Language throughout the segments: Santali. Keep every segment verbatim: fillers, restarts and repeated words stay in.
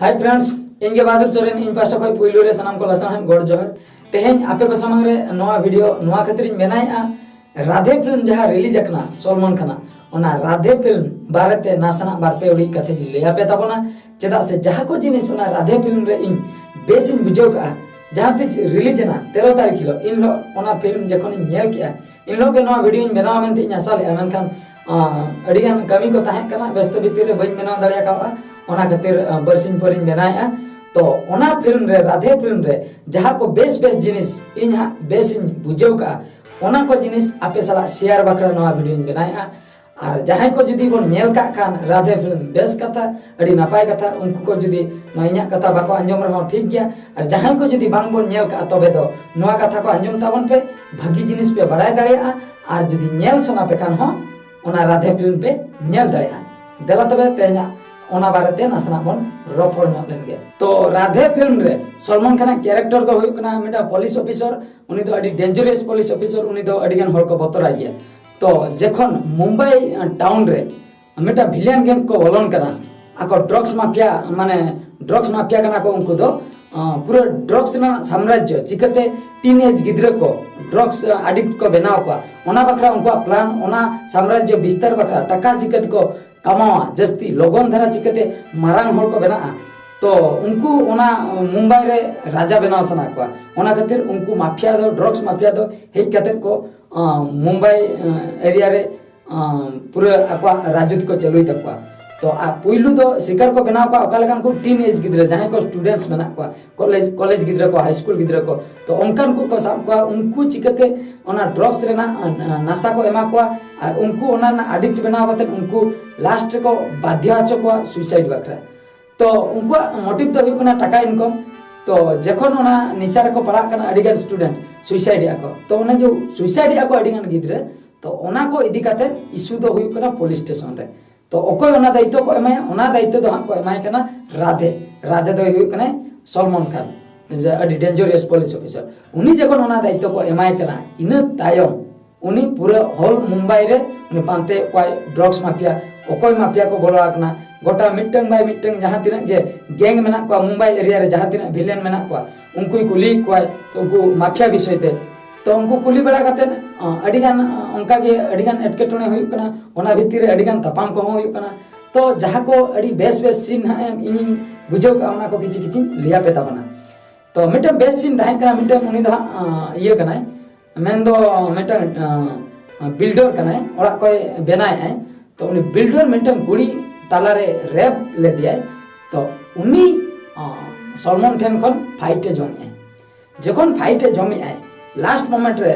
Hi friends, ᱤᱧ ᱜᱮ ᱵᱟᱦᱟᱫᱩᱨ ᱥᱚᱨᱮᱱ᱾ ᱤᱧ ᱯᱟᱦᱴᱟ ᱠᱷᱚᱱ ᱯᱩᱭᱞᱩ ᱨᱮ ᱥᱟᱱᱟᱢ ᱠᱚ ᱞᱟᱥᱟᱲᱦᱮᱫ ᱜᱚᱰ ᱡᱚᱦᱟᱨ᱾ ᱛᱮᱦᱮᱧ ᱟᱯᱮ ᱠᱚ ᱥᱟᱢᱟᱝ ᱨᱮ ᱱᱚᱣᱟ ᱵᱷᱤᱰᱤᱭᱳ ᱱᱚᱣᱟ ᱠᱷᱟᱹᱛᱤᱨ ᱤᱧ ᱵᱮᱱᱟᱣᱮᱫᱼᱟ, ᱨᱟᱫᱷᱮ ᱯᱷᱤᱞᱢ ᱡᱟᱦᱟᱸ ᱨᱤᱞᱤᱡᱽ ᱟᱠᱟᱱᱟ ᱥᱚᱞᱢᱟᱱ ᱠᱷᱟᱱᱟᱜ, ᱚᱱᱟ ᱨᱟᱫᱷᱮ ᱯᱷᱤᱞᱢ ᱵᱟᱨᱮᱛᱮ ᱱᱟᱥᱮᱱᱟᱜ ᱵᱟᱨ ᱯᱮ ᱩᱰᱤᱡ ᱠᱟᱛᱷᱟᱧ ᱞᱟᱹᱭ ᱟᱯᱮ ᱛᱟᱵᱚᱱᱟ᱾ ᱪᱮᱫᱟᱜ ᱥᱮ ᱡᱟᱦᱟᱸ ᱠᱚ ᱡᱤᱱᱤᱥ ᱚᱱᱟ ᱨᱟᱫᱷᱮ ᱯᱷᱤᱞᱢ ᱨᱮ ᱤᱧ ᱵᱮᱥ ᱤᱧ ᱵᱩᱡᱷᱟᱹᱣ ᱠᱟᱜᱼᱟ, ᱡᱟᱦᱟᱸ ᱛᱤᱥ ᱨᱤᱞᱤᱡᱽ ᱮᱱᱟ ᱛᱮᱨᱚ ᱛᱟᱹᱨᱤᱠᱷ ᱦᱤᱞᱳᱜ, ᱤᱱ ᱦᱤᱞᱳᱜ ᱚᱱᱟ ᱯᱷᱤᱞᱢ ᱡᱚᱠᱷᱚᱱᱤᱧ ᱧᱮᱞ ᱠᱮᱜᱼᱟ, ᱤᱱ ᱦᱤᱞᱳᱜ ᱜᱮ ᱱᱚᱣᱟ ᱵᱷᱤᱰᱤᱭᱳᱧ ᱵᱮᱱᱟᱣᱟ ᱢᱮᱱᱛᱮ ᱤᱧ ᱟᱥᱟ ᱞᱮᱜᱼᱟ, ᱢᱮᱱᱠᱷᱟᱱ ᱟᱹᱰᱤ ᱜᱟᱱ ᱠᱟᱹᱢᱤ ᱠᱚ ᱛᱟᱦᱮᱸ ᱠᱟᱱᱟ, ᱵᱮᱥᱛᱚ ᱵᱷᱤᱛᱤᱨ ᱨᱮ ᱵᱟᱹᱧ ᱵᱮᱱᱟᱣ ᱫᱟᱲᱮ ᱟᱠᱟᱫᱼᱟ᱾ ᱚᱱᱟ ᱠᱷᱟᱹᱛᱤᱨ ᱵᱟᱨᱥᱤᱧ ᱯᱚᱨᱮᱧ ᱵᱮᱱᱟᱣᱮᱫᱼᱟ᱾ ᱛᱚ ᱚᱱᱟ ᱯᱷᱤᱞᱢ ᱨᱮ, ᱨᱟᱫᱷᱮ ᱯᱷᱤᱞᱢ ᱨᱮ ᱡᱟᱦᱟᱸ ᱠᱚ ᱵᱮᱥ ᱵᱮᱥ ᱡᱤᱱᱤᱥ ᱤᱧ ᱦᱟᱸᱜ ᱵᱮᱥ ᱤᱧ ᱵᱩᱡᱷᱟᱹᱣ ᱠᱟᱜᱼᱟ, ᱚᱱᱟ ᱠᱚ ᱡᱤᱱᱤᱥ ᱟᱯᱮ ᱥᱟᱞᱟᱜ ᱥᱮᱭᱟᱨ ᱵᱟᱠᱷᱨᱟ ᱱᱚᱣᱟ ᱵᱷᱤᱰᱤᱭᱳᱧ ᱵᱮᱱᱟᱣᱮᱫᱼᱟ᱾ ᱟᱨ ᱡᱟᱦᱟᱸᱭ ᱠᱚ ᱡᱩᱫᱤ ᱵᱚᱱ ᱧᱮᱞ ᱠᱟᱜ ᱠᱷᱟᱱ ᱨᱟᱫᱷᱮ ᱯᱷᱤᱞᱢ, ᱵᱮᱥ ᱠᱟᱛᱷᱟ, ᱟᱹᱰᱤ ᱱᱟᱯᱟᱭ ᱠᱟᱛᱷᱟ᱾ ᱩᱱᱠᱩ ᱠᱚ ᱡᱩᱫᱤ ᱱᱚᱣᱟ ᱤᱧᱟᱹᱜ ᱠᱟᱛᱷᱟ ᱵᱟᱠᱚ ᱟᱸᱡᱚᱢ ᱨᱮᱦᱚᱸ ᱴᱷᱤᱠ ᱜᱮᱭᱟ᱾ ᱟᱨ ᱡᱟᱦᱟᱸᱭ ᱠᱚ ᱡᱩᱫᱤ ᱵᱟᱝ ᱵᱚᱱ ᱧᱮᱞ ᱠᱟᱜᱼᱟ, ᱛᱚᱵᱮ ᱫᱚ ᱱᱚᱣᱟ ᱠᱟᱛᱷᱟ ᱠᱚ ᱟᱸᱡᱚᱢ ᱛᱟᱵᱚᱱ ᱯᱮ, ᱵᱷᱟᱹᱜᱤ ᱡᱤᱱᱤᱥ ᱯᱮ ᱵᱟᱲᱟᱭ ᱫᱟᱲᱮᱭᱟᱜᱼᱟ᱾ ᱟᱨ ᱡᱩᱫᱤ ᱧᱮᱞ ᱥᱟᱱᱟ ᱯᱮ ᱠᱷᱟᱱ ᱦᱚᱸ ᱚᱱᱟ ᱨᱟᱫᱷᱮ ᱯᱷᱤᱞᱢ ᱯᱮ ᱧᱮᱞ ᱫᱟᱲᱮᱭᱟᱜᱼᱟ᱾ ᱫᱮᱞᱟ ᱛᱚᱵᱮ ᱛᱮᱦᱮᱧᱟᱜ ᱚᱱᱟ ᱵᱟᱨᱮᱛᱮ ᱱᱟᱥᱮᱱᱟᱜ ᱵᱚᱱ ᱨᱚᱯᱚᱲ ᱧᱚᱜ ᱞᱮᱱ ᱜᱮ᱾ ᱛᱚ ᱨᱟᱫᱷᱮ ᱯᱷᱤᱞᱢ ᱨᱮ ᱥᱚᱞᱢᱟᱱ ᱠᱷᱟᱱᱟᱜ ᱠᱮᱨᱮᱠᱴᱟᱨ ᱫᱚ ᱦᱩᱭᱩᱜ ᱠᱟᱱᱟ ᱢᱤᱫᱴᱟᱝ ᱯᱩᱞᱤᱥ ᱚᱯᱷᱤᱥᱟᱨ᱾ ᱩᱱᱤ ᱫᱚ ᱟᱹᱰᱤ ᱰᱮᱧᱡᱟᱨᱟᱥ ᱯᱩᱞᱤᱥ ᱚᱯᱷᱤᱥᱟᱨ, ᱩᱱᱤ ᱫᱚ ᱟᱹᱰᱤ ᱜᱟᱱ ᱦᱚᱲ ᱠᱚ ᱵᱚᱛᱚᱨᱟᱭ ᱜᱮᱭᱟ᱾ ᱛᱚ ᱡᱚᱠᱷᱚᱱ ᱢᱩᱢᱵᱟᱭ ᱴᱟᱣᱩᱱ ᱨᱮ ᱢᱤᱫᱴᱟᱝ ᱵᱷᱤᱞᱮᱱ ᱜᱮᱝ ᱠᱚ ᱵᱚᱞᱚᱱ ᱠᱟᱱᱟ, ᱟᱠᱚ ᱰᱨᱟᱜᱽᱥ ᱢᱟᱯᱷᱤᱭᱟ, ᱢᱟᱱᱮ ᱰᱨᱟᱜᱽᱥ ᱢᱟᱯᱷᱤᱭᱟ ᱠᱟᱱᱟ ᱠᱚ ᱩᱱᱠᱩ ᱫᱚ᱾ ᱟᱸ, ᱯᱩᱨᱟᱹ ᱰᱨᱟᱜᱽᱥ ᱨᱮᱱᱟᱜ ᱥᱟᱢᱨᱟᱡᱽᱡᱚ, ᱪᱤᱠᱟᱹᱛᱮ ᱴᱤᱱ ᱮᱡᱽ ᱜᱤᱫᱽᱨᱟᱹ ᱠᱚ ᱰᱨᱟᱜᱽᱥ ᱟᱰᱤᱠᱴ ᱠᱚ ᱵᱮᱱᱟᱣ ᱠᱚᱣᱟ, ᱚᱱᱟ ᱵᱟᱠᱷᱨᱟ ᱩᱱᱠᱩᱣᱟᱜ ᱯᱞᱟᱱ, ᱚᱱᱟ ᱥᱟᱢᱨᱟᱡᱽᱡᱚ ᱵᱤᱥᱛᱟᱨ ᱵᱟᱠᱷᱨᱟ, ᱴᱟᱠᱟ ᱪᱤᱠᱟᱹ ᱛᱮᱠᱚ ᱠᱟᱢᱟᱣᱟ ᱡᱟᱹᱥᱛᱤ, ᱞᱚᱜᱚᱱ ᱫᱷᱟᱨᱟ ᱪᱤᱠᱟᱹᱛᱮ ᱢᱟᱨᱟᱝ ᱦᱚᱲ ᱠᱚ ᱵᱮᱱᱟᱜᱼᱟ᱾ ᱛᱚ ᱩᱱᱠᱩ ᱚᱱᱟ ᱢᱩᱢᱵᱟᱭ ᱨᱮ ᱨᱟᱡᱟ ᱵᱮᱱᱟᱣ ᱥᱟᱱᱟ ᱠᱚᱣᱟ᱾ ᱚᱱᱟ ᱠᱷᱟᱹᱛᱤᱨ ᱩᱱᱠᱩ ᱢᱟᱯᱷᱤᱭᱟ ᱫᱚ, ᱰᱨᱟᱜᱽᱥ ᱢᱟᱯᱷᱤᱭᱟ ᱫᱚ ᱦᱮᱡ ᱠᱟᱛᱮ ᱠᱚ, ᱟᱸ, ᱢᱩᱢᱵᱟᱭ, ᱟᱸ, ᱮᱨᱤᱭᱟ ᱨᱮ ᱟᱸ, ᱯᱩᱨᱟᱹ ᱟᱠᱚᱣᱟᱜ ᱨᱟᱡᱽᱡᱚ ᱛᱮᱠᱚ ᱪᱟᱹᱞᱩᱭ ᱛᱟᱠᱚᱣᱟ᱾ ᱛᱚ ᱟ, ᱯᱩᱭᱞᱩ ᱫᱚ ᱥᱤᱠᱟᱨ ᱠᱚ ᱵᱮᱱᱟᱣ ᱠᱚᱣᱟ ᱚᱠᱟ ᱞᱮᱠᱟᱱ ᱠᱚ ᱴᱤᱱ ᱮᱡᱽ ᱜᱤᱫᱽᱨᱟᱹ, ᱡᱟᱦᱟᱸᱭ ᱠᱚ ᱥᱴᱩᱰᱮᱱᱴᱥ ᱢᱮᱱᱟᱜ ᱠᱚᱣᱟ, ᱠᱚᱞᱮᱡᱽ, ᱠᱚᱞᱮᱡᱽ ᱜᱤᱫᱽᱨᱟᱹ ᱠᱚ, ᱦᱟᱭ ᱥᱠᱩᱞ ᱜᱤᱫᱽᱨᱟᱹ ᱠᱚ᱾ ᱛᱚ ᱚᱱᱠᱟᱱ ᱠᱚ ᱠᱚ ᱥᱟᱵ ᱠᱚᱣᱟ, ᱩᱱᱠᱩ ᱪᱤᱠᱟᱹᱛᱮ ᱚᱱᱟ ᱰᱨᱟᱜᱽᱥ ᱨᱮᱱᱟᱜ, ᱟᱸ, ᱱᱟᱥᱟ ᱠᱚ ᱮᱢᱟ ᱠᱚᱣᱟ ᱟᱨ ᱩᱱᱠᱩ ᱚᱱᱟ ᱨᱮᱱᱟᱜ ᱟᱰᱤᱠᱴ ᱵᱮᱱᱟᱣ ᱠᱟᱛᱮ ᱩᱱᱠᱩ ᱞᱟᱥᱴ ᱨᱮᱠᱚ ᱵᱟᱫᱷᱭᱚ ᱦᱚᱪᱚ ᱠᱚᱣᱟ ᱥᱩᱭᱥᱟᱭᱤᱰ ᱵᱟᱠᱷᱨᱟ᱾ ᱛᱚ ᱩᱱᱠᱩᱣᱟᱜ ᱢᱳᱴᱤᱵᱷ ᱫᱚ ᱦᱩᱭᱩᱜ ᱠᱟᱱᱟ ᱴᱟᱠᱟ ᱤᱱᱠᱟᱢ᱾ ᱛᱚ ᱡᱚᱠᱷᱚᱱ ᱚᱱᱟ ᱱᱮᱥᱟ ᱨᱮᱠᱚ ᱯᱟᱲᱟᱜ ᱠᱟᱱᱟ, ᱟᱹᱰᱤ ᱜᱟᱱ ᱥᱴᱩᱰᱮᱱᱴ ᱥᱩᱭᱥᱟᱭᱤᱰ ᱮᱫᱟ ᱠᱚ᱾ ᱛᱚ ᱚᱱᱮ ᱡᱮ ᱥᱩᱭᱥᱟᱭᱤᱰ ᱮᱫᱟ ᱠᱚ ᱟᱹᱰᱤ ᱜᱟᱱ ᱜᱤᱫᱽᱨᱟᱹ, ᱛᱚ ᱚᱱᱟ ᱠᱚ ᱤᱫᱤ ᱠᱟᱛᱮ ᱤᱥᱩ ᱫᱚ ᱦᱩᱭᱩᱜ ᱠᱟᱱᱟ ᱯᱩᱞᱤᱥ ᱥᱴᱮᱥᱚᱱ ᱨᱮ᱾ ᱛᱚ ᱚᱠᱚᱭ ᱚᱱᱟ ᱫᱟᱭᱤᱛᱛᱚ ᱠᱚ ᱮᱢᱟᱭᱟ? ᱚᱱᱟ ᱫᱟᱭᱤᱛᱛᱚ ᱫᱚ ᱦᱟᱸᱜ ᱠᱚ ᱮᱢᱟᱭ ᱠᱟᱱᱟ ᱨᱟᱫᱷᱮ᱾ ᱨᱟᱫᱷᱮ ᱫᱚᱭ ᱦᱩᱭᱩᱜ ᱠᱟᱱᱟᱭ ᱥᱚᱞᱢᱟᱱ ᱠᱷᱟᱱ, ᱡᱮ ᱟᱹᱰᱤ ᱰᱮᱧᱡᱟᱨᱟᱥ ᱯᱩᱞᱤᱥ ᱚᱯᱷᱤᱥᱟᱨ᱾ ᱩᱱᱤ ᱡᱚᱠᱷᱚᱱ ᱚᱱᱟ ᱫᱟᱭᱤᱛᱛᱚ ᱠᱚ ᱮᱢᱟᱭ ᱠᱟᱱᱟ, ᱤᱱᱟᱹ ᱛᱟᱭᱚᱢ ᱩᱱᱤ ᱯᱩᱨᱟᱹ ᱦᱳᱞ ᱢᱩᱢᱵᱟᱭ ᱨᱮ ᱩᱱᱤ ᱯᱟᱱᱛᱮᱭᱮᱫ ᱠᱚᱣᱟᱭ, ᱰᱨᱟᱜᱽᱥ ᱢᱟᱯᱷᱤᱭᱟ, ᱚᱠᱚᱭ ᱢᱟᱯᱷᱤᱭᱟ ᱠᱚ ᱵᱚᱞᱚ ᱟᱠᱟᱱᱟ, ᱜᱚᱴᱟ ᱢᱤᱫᱴᱟᱝ ᱵᱟᱭ ᱢᱤᱫᱴᱟᱝ ᱡᱟᱦᱟᱸ ᱛᱤᱱᱟᱹᱜ ᱜᱮ ᱜᱮᱝ ᱢᱮᱱᱟᱜ ᱠᱚᱣᱟ ᱢᱩᱢᱵᱟᱭ ᱮᱨᱤᱭᱟ ᱨᱮ, ᱡᱟᱦᱟᱸ ᱛᱤᱱᱟᱹᱜ ᱵᱷᱤᱞᱮᱱ ᱢᱮᱱᱟᱜ ᱠᱚᱣᱟ, ᱩᱱᱠᱩᱭ ᱠᱩᱞᱤᱭᱮᱫ ᱠᱚᱣᱟᱭ᱾ ᱛᱚ ᱩᱱᱠᱩ ᱢᱟᱯᱷᱤᱭᱟ ᱵᱤᱥᱚᱭ ᱛᱮ, ᱛᱚ ᱩᱱᱠᱩ ᱠᱩᱞᱤ ᱵᱟᱲᱟ ᱠᱟᱛᱮᱫ, ᱚ, ᱟᱹᱰᱤᱜᱟᱱ, ᱚ, ᱚᱱᱠᱟᱜᱮ ᱟᱹᱰᱤᱜᱟᱱ ᱮᱴᱠᱮᱴᱚᱬᱮ ᱦᱩᱭᱩᱜ ᱠᱟᱱᱟ, ᱚᱱᱟ ᱵᱷᱤᱛᱤᱨ ᱨᱮ ᱟᱹᱰᱤᱜᱟᱱ ᱛᱟᱯᱟᱢ ᱠᱚᱦᱚᱸ ᱦᱩᱭᱩᱜ ᱠᱟᱱᱟ᱾ ᱛᱚ ᱡᱟᱦᱟᱸ ᱠᱚ ᱟᱹᱰᱤ ᱵᱮᱥ ᱵᱮᱥ ᱥᱤᱱ ᱦᱟᱸᱜ ᱮᱢ ᱤᱧᱤᱧ ᱵᱩᱡᱷᱟᱹᱣ ᱠᱟᱜᱼᱟ, ᱚᱱᱟ ᱠᱚ ᱠᱤᱪᱷᱤ ᱠᱤᱪᱷᱤᱧ ᱞᱟᱹᱭ ᱟᱯᱮ ᱛᱟᱵᱚᱱᱟ᱾ ᱛᱚ ᱢᱤᱫᱴᱟᱝ ᱵᱮᱥ ᱥᱤᱱ ᱛᱟᱦᱮᱸ ᱠᱟᱱᱟ, ᱢᱤᱫᱴᱟᱝ ᱩᱱᱤ ᱫᱚ ᱦᱟᱸᱜ, ᱚ, ᱤᱭᱟᱹ ᱠᱟᱱᱟᱭ, ᱢᱮᱱᱫᱚ ᱢᱤᱫᱴᱟᱝ, ᱚ, ᱵᱤᱞᱰᱚᱨ ᱠᱟᱱᱟᱭ, ᱚᱲᱟᱜ ᱠᱚᱭ ᱵᱮᱱᱟᱣᱮᱫᱼᱟᱭ᱾ ᱛᱚ ᱩᱱᱤ ᱵᱤᱞᱰᱚᱨ ᱢᱤᱫᱴᱟᱝ ᱠᱩᱲᱤ ᱛᱟᱞᱟᱨᱮ ᱨᱮᱯ ᱞᱮᱫᱮᱭᱟᱭ᱾ ᱛᱚ ᱩᱱᱤ, ᱚ, ᱥᱚᱞᱢᱚᱱ ᱴᱷᱮᱱ ᱠᱷᱚᱱ ᱯᱷᱟᱭᱤᱴ ᱮ ᱡᱚᱢᱮᱫᱼᱟᱭ᱾ ᱡᱚᱠᱷᱚᱱ ᱯᱷᱟᱭᱤᱴ ᱮ ᱡᱚᱢᱮᱫᱼᱟᱭ, ᱞᱟᱥᱴ ᱢᱚᱢᱮᱱᱴ ᱨᱮ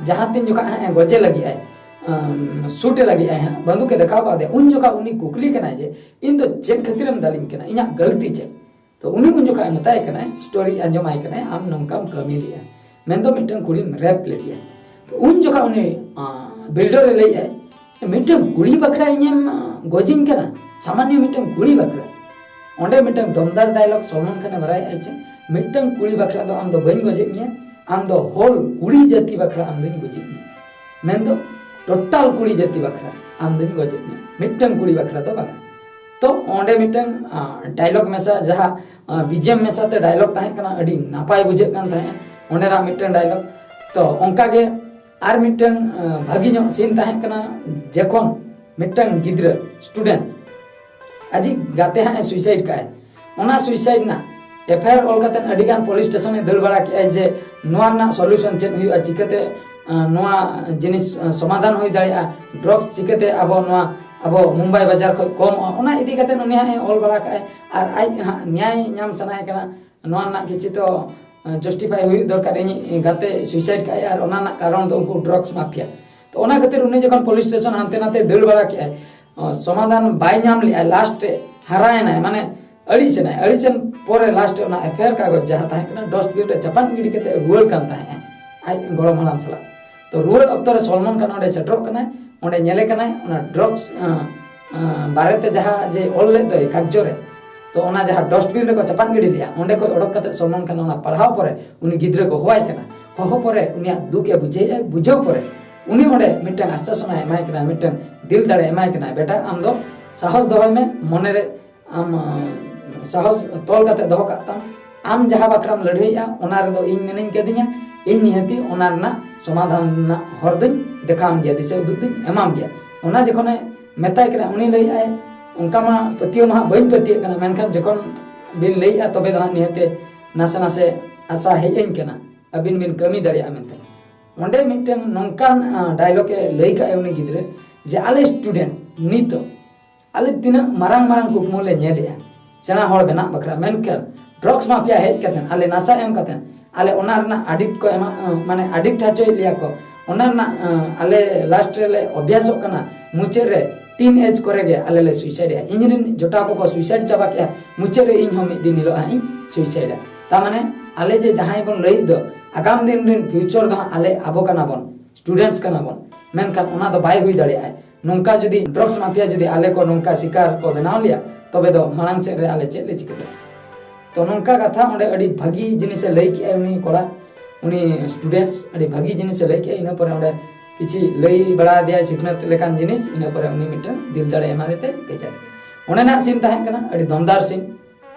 ᱡᱟᱦᱟᱸ ᱛᱤᱱ ᱡᱚᱠᱷᱚᱱ ᱦᱟᱸᱜ ᱮ ᱜᱚᱡᱮ ᱞᱟᱹᱜᱤᱫ ᱟᱭ, ᱟᱢ, ᱥᱩᱴ ᱮ ᱞᱟᱹᱜᱤᱫ ᱟᱭ ᱦᱟᱸᱜ, ᱵᱟᱹᱱᱫᱩᱠ ᱮ ᱫᱮᱠᱷᱟᱣ ᱠᱟᱫᱮᱭᱟ, ᱩᱱ ᱡᱚᱠᱷᱚᱱ ᱩᱱᱤ ᱠᱩᱠᱞᱤ ᱠᱟᱱᱟᱭ ᱡᱮ, "ᱤᱧ ᱫᱚ ᱪᱮᱫ ᱠᱷᱟᱹᱛᱤᱨᱮᱢ ᱫᱟᱞᱤᱧ ᱠᱟᱱᱟ? ᱤᱧᱟᱹᱜ ᱜᱟᱹᱞᱛᱤ ᱪᱮᱫ?" ᱛᱚ ᱩᱱᱤ ᱩᱱ ᱡᱚᱠᱷᱚᱱ ᱢᱮᱛᱟᱭ ᱠᱟᱱᱟᱭ, ᱥᱴᱳᱨᱤ ᱟᱸᱡᱚᱢᱟᱭ ᱠᱟᱱᱟᱭ, "ᱟᱢ ᱱᱚᱝᱠᱟᱢ ᱠᱟᱹᱢᱤ ᱞᱮᱜᱼᱟ, ᱢᱮᱱᱫᱚ ᱢᱤᱫᱴᱟᱝ ᱠᱩᱲᱤᱢ ᱨᱮᱯ ᱞᱮᱫᱮᱭᱟ᱾" ᱛᱚ ᱩᱱ ᱡᱚᱠᱷᱚᱱ ᱩᱱᱤ, ᱟᱸ, ᱵᱤᱞᱰᱚᱨ ᱮ ᱞᱟᱹᱭᱮᱫᱼᱟᱭ, "ᱢᱤᱫᱴᱟᱝ ᱠᱩᱲᱤ ᱵᱟᱠᱷᱨᱟ ᱤᱧᱮᱢ, ᱟᱸ, ᱜᱚᱡᱤᱧ ᱠᱟᱱᱟ? ᱥᱟᱢᱟᱱᱱᱚ ᱢᱤᱫᱴᱟᱝ ᱠᱩᱲᱤ ᱵᱟᱠᱷᱨᱟ?" ᱚᱸᱰᱮ ᱢᱤᱫᱴᱟᱝ ᱫᱚᱢᱫᱟᱨ ᱰᱟᱭᱞᱚᱜ ᱥᱚᱞᱢᱚᱱ ᱠᱷᱟᱱᱮ ᱵᱟᱲᱟᱭᱮᱫᱼᱟᱭ ᱪᱮ, "ᱢᱤᱫᱴᱟᱝ ᱠᱩᱲᱤ ᱵᱟᱠᱷᱨᱟ ᱫᱚ ᱟᱢ ᱫᱚ ᱵᱟᱹᱧ ᱜᱚᱡᱮᱫ ᱢᱮᱭᱟ, ᱟᱢ ᱫᱚ ᱦᱳᱞ ᱠᱩᱲᱤ ᱡᱟᱹᱛᱤ ᱵᱟᱠᱷᱨᱟ ᱟᱢ ᱫᱚᱧ ᱜᱚᱡᱮᱫ ᱢᱮᱭᱟ᱾" ᱢᱮᱱᱫᱚ ᱴᱳᱴᱟᱞ ᱠᱩᱲᱤ ᱡᱟᱹᱛᱤ ᱵᱟᱠᱷᱨᱟ ᱟᱢ ᱫᱚᱧ ᱜᱚᱡᱮᱫ ᱢᱮᱭᱟ, ᱢᱤᱫᱴᱟᱝ ᱠᱩᱲᱤ ᱵᱟᱠᱷᱨᱟ ᱫᱚ ᱵᱟᱝᱟ᱾ ᱛᱚ ᱚᱸᱰᱮ ᱢᱤᱫᱴᱟᱝ, ᱟᱸ, ᱰᱟᱭᱞᱚᱜ ᱢᱮᱥᱟ, ᱡᱟᱦᱟᱸ, ᱟᱸ, ᱵᱤᱡᱤᱮᱢ ᱢᱮᱥᱟ ᱛᱮ ᱰᱟᱭᱞᱚᱜ ᱛᱟᱦᱮᱸ ᱠᱟᱱᱟ, ᱟᱹᱰᱤ ᱱᱟᱯᱟᱭ ᱵᱩᱡᱷᱟᱹᱜ ᱠᱟᱱ ᱛᱟᱦᱮᱸᱫ ᱚᱸᱰᱮᱱᱟᱜ ᱢᱤᱫᱴᱟᱝ ᱰᱟᱭᱞᱚᱜ᱾ ᱛᱚ ᱚᱱᱠᱟᱜᱮ ᱟᱨ ᱢᱤᱫᱴᱟᱝ, ᱟᱸ, ᱵᱷᱟᱹᱜᱤ ᱧᱚᱜ ᱥᱤᱱ ᱛᱟᱦᱮᱸ ᱠᱟᱱᱟ, ᱡᱚᱠᱷᱚᱱ ᱢᱤᱫᱴᱟᱝ ᱜᱤᱫᱽᱨᱟᱹ, ᱥᱴᱩᱰᱮᱱᱴ, ᱟᱡᱤᱡ ᱜᱟᱛᱮ ᱦᱟᱸᱜ ᱮ ᱥᱩᱭᱥᱟᱭᱤᱰ ᱠᱟᱜᱼᱟᱭ, ᱚᱱᱟ ᱥᱩᱭᱥᱟᱭᱤᱰ ᱨᱮᱱᱟᱜ ᱮᱯᱷ ᱟᱭ ᱟᱨ ᱚᱞ ᱠᱟᱛᱮ ᱟᱹᱰᱤ ᱜᱟᱱ ᱯᱩᱞᱤᱥ ᱥᱴᱮᱥᱚᱱ ᱮ ᱫᱟᱹᱲ ᱵᱟᱲᱟ ᱠᱮᱜᱼᱟᱭ ᱡᱮ ᱱᱚᱣᱟ ᱨᱮᱱᱟᱜ ᱥᱚᱞᱩᱥᱚᱱ ᱪᱮᱫ ᱦᱩᱭᱩᱜᱼᱟ, ᱪᱤᱠᱟᱹᱛᱮ, ᱟᱸ, ᱱᱚᱣᱟ ᱡᱤᱱᱤᱥ, ᱟᱸ, ᱥᱚᱢᱟᱫᱷᱟᱱ ᱦᱩᱭ ᱫᱟᱲᱮᱭᱟᱜᱼᱟ, ᱰᱨᱟᱜᱽᱥ ᱪᱤᱠᱟᱹᱛᱮ ᱟᱵᱚ ᱱᱚᱣᱟ, ᱟᱵᱚ ᱢᱩᱢᱵᱟᱭ ᱵᱟᱡᱟᱨ ᱠᱷᱚᱱ ᱠᱚᱢᱚᱜᱼᱟ, ᱚᱱᱟ ᱤᱫᱤ ᱠᱟᱛᱮ ᱩᱱᱤ ᱦᱟᱸᱜ ᱮ ᱚᱞ ᱵᱟᱲᱟ ᱠᱟᱜᱼᱟᱭ᱾ ᱟᱨ ᱟᱡ ᱦᱟᱸᱜ ᱱᱮᱭᱟᱭ ᱧᱟᱢ ᱥᱟᱱᱟᱭᱮ ᱠᱟᱱᱟ, ᱱᱚᱣᱟ ᱨᱮᱱᱟᱜ ᱠᱤᱪᱷᱩ ᱛᱚ, ᱟᱸ, ᱡᱟᱥᱴᱤᱯᱷᱟᱭ ᱦᱩᱭᱩᱜ ᱫᱚᱨᱠᱟᱨ, ᱤᱧᱤᱡ ᱜᱟᱛᱮ ᱥᱩᱭᱥᱟᱭᱤᱰ ᱠᱟᱜᱼᱟᱭ ᱟᱨ ᱚᱱᱟ ᱨᱮᱱᱟᱜ ᱠᱟᱨᱚᱱ ᱫᱚ ᱩᱱᱠᱩ ᱰᱨᱟᱜᱽᱥ ᱢᱟᱯᱷᱤᱭᱟ᱾ ᱛᱚ ᱚᱱᱟ ᱠᱷᱟᱹᱛᱤᱨ ᱩᱱᱤ ᱡᱚᱠᱷᱚᱱ ᱯᱩᱞᱤᱥ ᱥᱴᱮᱥᱚᱱ ᱦᱟᱱᱛᱮ ᱱᱟᱛᱮ ᱫᱟᱹᱲ ᱵᱟᱲᱟ ᱠᱮᱜᱼᱟᱭ, ᱚ, ᱥᱚᱢᱟᱫᱷᱟᱱ ᱵᱟᱭ ᱧᱟᱢ ᱞᱮᱜᱼᱟ, ᱞᱟᱥᱴ ᱨᱮ ᱦᱟᱨᱟᱭᱮᱱᱟᱭ, ᱢᱟᱱᱮ ᱟᱹᱲᱤᱥᱮᱱᱟᱭ᱾ ᱟᱹᱲᱤᱥᱮᱱ ᱯᱚᱨᱮ ᱞᱟᱥᱴ ᱨᱮ ᱚᱱᱟ ᱮᱯᱷ ᱟᱭ ᱟᱨ ᱠᱟᱜᱚᱡᱽ ᱡᱟᱦᱟᱸ ᱛᱟᱦᱮᱸ ᱠᱟᱱᱟ, ᱰᱚᱥᱴᱵᱤᱱ ᱨᱮ ᱪᱟᱯᱟᱫ ᱜᱤᱰᱤ ᱠᱟᱛᱮ ᱨᱩᱣᱟᱹᱲ ᱠᱟᱱ ᱛᱟᱦᱮᱸᱜᱼᱟᱭ ᱟᱡ ᱜᱚᱲᱚᱢ ᱦᱟᱲᱟᱢ ᱥᱟᱞᱟᱜ᱾ ᱛᱚ ᱨᱩᱣᱟᱹᱲ ᱚᱠᱛᱚ ᱨᱮ ᱥᱚᱞᱢᱚᱱ ᱠᱷᱟᱱ ᱚᱸᱰᱮ ᱥᱮᱴᱮᱨᱚᱜ ᱠᱟᱱᱟᱭ, ᱚᱸᱰᱮ ᱧᱮᱞᱮ ᱠᱟᱱᱟᱭ ᱚᱱᱟ ᱰᱨᱟᱜᱽᱥ, ᱟᱸ, ᱟᱸ, ᱵᱟᱨᱮᱛᱮ ᱡᱟᱦᱟᱸ ᱡᱮ ᱚᱞ ᱞᱮᱫ ᱫᱚᱭ ᱠᱟᱜᱡᱚ ᱨᱮ, ᱛᱚ ᱚᱱᱟ ᱡᱟᱦᱟᱸ ᱰᱚᱥᱴᱵᱤᱱ ᱨᱮᱠᱚ ᱪᱟᱯᱟᱫ ᱜᱤᱰᱤ ᱞᱮᱜᱼᱟ, ᱚᱸᱰᱮ ᱠᱷᱚᱱ ᱚᱰᱚᱠ ᱠᱟᱛᱮ ᱥᱚᱞᱢᱚᱱ ᱠᱷᱟᱱ ᱚᱱᱟ ᱯᱟᱲᱦᱟᱣ ᱯᱚᱨᱮ ᱩᱱᱤ ᱜᱤᱫᱽᱨᱟᱹ ᱠᱚ ᱦᱚᱦᱚᱣᱟᱭ ᱠᱟᱱᱟ᱾ ᱦᱚᱦᱚ ᱯᱚᱨᱮ ᱩᱱᱤᱭᱟᱜ ᱫᱩᱠ ᱮ ᱵᱩᱡᱷᱟᱹᱣᱮᱫᱼᱟ, ᱵᱩᱡᱷᱟᱹᱣ ᱯᱚᱨᱮ ᱩᱱᱤ ᱚᱸᱰᱮ ᱢᱤᱫᱴᱟᱝ ᱟᱥᱥᱟᱥᱚᱱᱟᱭ ᱮᱢᱟᱭ ᱠᱟᱱᱟ, ᱢᱤᱫᱴᱟᱝ ᱫᱤᱞ ᱫᱟᱲᱮ ᱮᱢᱟᱭ ᱠᱟᱱᱟ, "ᱵᱮᱴᱟ, ᱟᱢ ᱫᱚ ᱥᱟᱦᱚᱥ ᱫᱚᱦᱚᱭ ᱢᱮ, ᱢᱚᱱᱮᱨᱮ ᱟᱢ ᱥᱟᱦᱚᱥ ᱛᱚᱞ ᱠᱟᱛᱮ ᱫᱚᱦᱚ ᱠᱟᱜ ᱛᱟᱢ᱾ ᱟᱢ ᱡᱟᱦᱟᱸ ᱵᱟᱠᱷᱨᱟᱢ ᱞᱟᱹᱲᱦᱟᱹᱭᱮᱜᱼᱟ, ᱚᱱᱟ ᱨᱮᱫᱚ ᱤᱧ ᱢᱤᱱᱟᱹᱧ ᱠᱟᱹᱫᱤᱧᱟ᱾ ᱤᱧ ᱱᱤᱦᱟᱹᱛᱤ ᱚᱱᱟ ᱨᱮᱱᱟᱜ ᱥᱚᱢᱟᱫᱷᱟᱱ ᱨᱮᱱᱟᱜ ᱦᱚᱨ ᱫᱚᱧ ᱫᱮᱠᱷᱟᱣᱟᱢ ᱜᱮᱭᱟ, ᱫᱤᱥᱟᱹ ᱩᱫᱩᱜ ᱫᱚᱧ ᱮᱢᱟᱢ ᱜᱮᱭᱟ᱾ ᱚᱱᱟ ᱡᱚᱠᱷᱚᱱᱮ ᱢᱮᱛᱟᱭ ᱠᱟᱱᱟ, ᱩᱱᱤ ᱞᱟᱹᱭᱮᱜᱼᱟᱭ, ᱚᱱᱠᱟ ᱢᱟ ᱯᱟᱹᱛᱭᱟᱹᱣ ᱢᱟ ᱦᱟᱸᱜ ᱵᱟᱹᱧ ᱯᱟᱹᱛᱭᱟᱹᱜ ᱠᱟᱱᱟ, ᱢᱮᱱᱠᱷᱟᱱ ᱡᱚᱠᱷᱚᱱ ᱵᱤᱱ ᱞᱟᱹᱭᱮᱜᱼᱟ, ᱛᱚᱵᱮ ᱫᱚ ᱦᱟᱸᱜ ᱱᱤᱦᱟᱹᱛᱤ ᱱᱟᱥᱮ ᱱᱟᱥᱮ ᱟᱥᱟ ᱦᱮᱡ ᱟᱹᱧ ᱠᱟᱱᱟ, ᱟᱹᱵᱤᱱ ᱵᱤᱱ ᱠᱟᱹᱢᱤ ᱫᱟᱲᱮᱭᱟᱜᱼᱟ ᱢᱮᱱᱛᱮ᱾ ᱚᱸᱰᱮ ᱢᱤᱫᱴᱮᱱ ᱱᱚᱝᱠᱟᱱ ᱰᱟᱭᱞᱚᱜ ᱮ ᱞᱟᱹᱭ ᱠᱟᱜᱼᱟ ᱩᱱᱤ ᱜᱤᱫᱽᱨᱟᱹ, ᱡᱮ ᱟᱞᱮ ᱥᱴᱩᱰᱮᱱᱴ ᱱᱤᱛᱚᱜ ᱟᱞᱮ ᱛᱤᱱᱟᱹᱜ ᱢᱟᱨᱟᱝ ᱢᱟᱨᱟᱝ ᱠᱩᱠᱢᱩ ᱞᱮ ᱧᱮᱞᱮᱜᱼᱟ ᱥᱮᱬᱟ ᱦᱚᱲ ᱵᱮᱱᱟᱜ ᱵᱟᱠᱷᱨᱟ, ᱢᱮᱱᱠᱷᱟᱱ ᱰᱨᱟᱜᱽᱥ ᱢᱟᱯᱷᱤᱭᱟ ᱦᱮᱡ ᱠᱟᱛᱮ ᱟᱞᱮ ᱱᱟᱥᱟ ᱮᱢ ᱠᱟᱛᱮ ᱟᱞᱮ ᱚᱱᱟ ᱨᱮᱱᱟᱜ ᱟᱰᱤᱠᱴ ᱠᱚ ᱮᱢᱟ, ᱢᱟᱱᱮ ᱟᱰᱤᱠᱴ ᱦᱚᱪᱚᱭᱮᱫ ᱞᱮᱭᱟ ᱠᱚ᱾ ᱚᱱᱟ ᱨᱮᱱᱟᱜ ᱟᱞᱮ ᱞᱟᱥᱴ ᱨᱮᱞᱮ ᱚᱵᱷᱭᱟᱥᱚᱜ ᱠᱟᱱᱟ, ᱢᱩᱪᱟᱹᱫ ᱨᱮ ᱴᱤᱱ ᱮᱡᱽ ᱠᱚᱨᱮ ᱜᱮ ᱟᱞᱮ ᱞᱮ ᱥᱩᱭᱥᱟᱭᱤᱰ ᱮᱜᱼᱟ᱾ ᱤᱧ ᱨᱮᱱ ᱡᱚᱴᱟᱣ ᱠᱚᱠᱚ ᱥᱩᱭᱥᱟᱭᱤᱰ ᱪᱟᱵᱟ ᱠᱮᱜᱼᱟ, ᱢᱩᱪᱟᱹᱫ ᱨᱮ ᱤᱧ ᱦᱚᱸ ᱢᱤᱫ ᱫᱤᱱ ᱦᱤᱞᱳᱜ ᱦᱟᱸᱜ ᱤᱧ ᱥᱩᱭᱥᱟᱭᱤᱰᱟ᱾ ᱛᱟ ᱢᱟᱱᱮ ᱟᱞᱮ ᱡᱮ ᱡᱟᱦᱟᱸᱭ ᱵᱚᱱ ᱞᱟᱹᱭᱮᱫ ᱫᱚ, ᱟᱜᱟᱢ ᱫᱤᱱ ᱨᱮᱱ ᱯᱷᱤᱭᱩᱪᱟᱨ ᱫᱚ ᱦᱟᱸᱜ ᱟᱞᱮ ᱟᱵᱚ ᱠᱟᱱᱟ ᱵᱚᱱ, ᱥᱴᱩᱰᱮᱱᱴᱥ ᱠᱟᱱᱟ ᱵᱚᱱ, ᱢᱮᱱᱠᱷᱟᱱ ᱚᱱᱟ ᱫᱚ ᱵᱟᱭ ᱦᱩᱭ ᱫᱟᱲᱮᱭᱟᱜᱼᱟ᱾ ᱱᱚᱝᱠᱟ ᱡᱩᱫᱤ ᱰᱨᱟᱜᱽᱥ ᱢᱟᱯᱷᱤᱭᱟ ᱡᱩᱫᱤ ᱟᱞᱮ ᱠᱚ ᱱᱚᱝᱠᱟ ᱥᱤᱠᱟᱨ ᱠᱚ ᱵᱮᱱᱟᱣ ᱞᱮᱭᱟ, ᱛᱚᱵᱮ ᱫᱚ ᱢᱟᱲᱟᱝ ᱥᱮᱫ ᱨᱮ ᱟᱞᱮ ᱪᱮᱫ ᱞᱮ ᱪᱤᱠᱟᱹ ᱫᱟᱲᱮᱭᱟᱜᱼᱟ? ᱛᱚ ᱱᱚᱝᱠᱟ ᱠᱟᱛᱷᱟ ᱚᱸᱰᱮ ᱟᱹᱰᱤ ᱵᱷᱟᱹᱜᱤ ᱡᱤᱱᱤᱥᱮ ᱞᱟᱹᱭ ᱠᱮᱜᱼᱟ ᱩᱱᱤ ᱠᱚᱲᱟ, ᱩᱱᱤ ᱥᱴᱩᱰᱮᱱᱴᱥ ᱟᱹᱰᱤ ᱵᱷᱟᱹᱜᱤ ᱡᱤᱱᱤᱥᱮ ᱞᱟᱹᱭ ᱠᱮᱜᱼᱟ᱾ ᱤᱱᱟᱹ ᱯᱚᱨᱮ ᱚᱸᱰᱮ ᱠᱤᱪᱷᱤ ᱞᱟᱹᱭ ᱵᱟᱲᱟ ᱟᱫᱮᱭᱟᱭ ᱥᱤᱠᱷᱱᱟᱹᱛ ᱞᱮᱠᱟᱱ ᱡᱤᱱᱤᱥ, ᱤᱱᱟᱹ ᱯᱚᱨᱮ ᱩᱱᱤ ᱢᱤᱫᱴᱟᱝ ᱫᱤᱞ ᱫᱟᱲᱮ ᱮᱢᱟᱫᱮ ᱛᱮ ᱵᱷᱮᱡᱟ ᱠᱮᱫᱮᱭᱟ᱾ ᱚᱸᱰᱮᱱᱟᱜ ᱥᱤᱱ ᱛᱟᱦᱮᱸ ᱠᱟᱱᱟ ᱟᱹᱰᱤ ᱫᱚᱢᱫᱟᱨ ᱥᱤᱱ᱾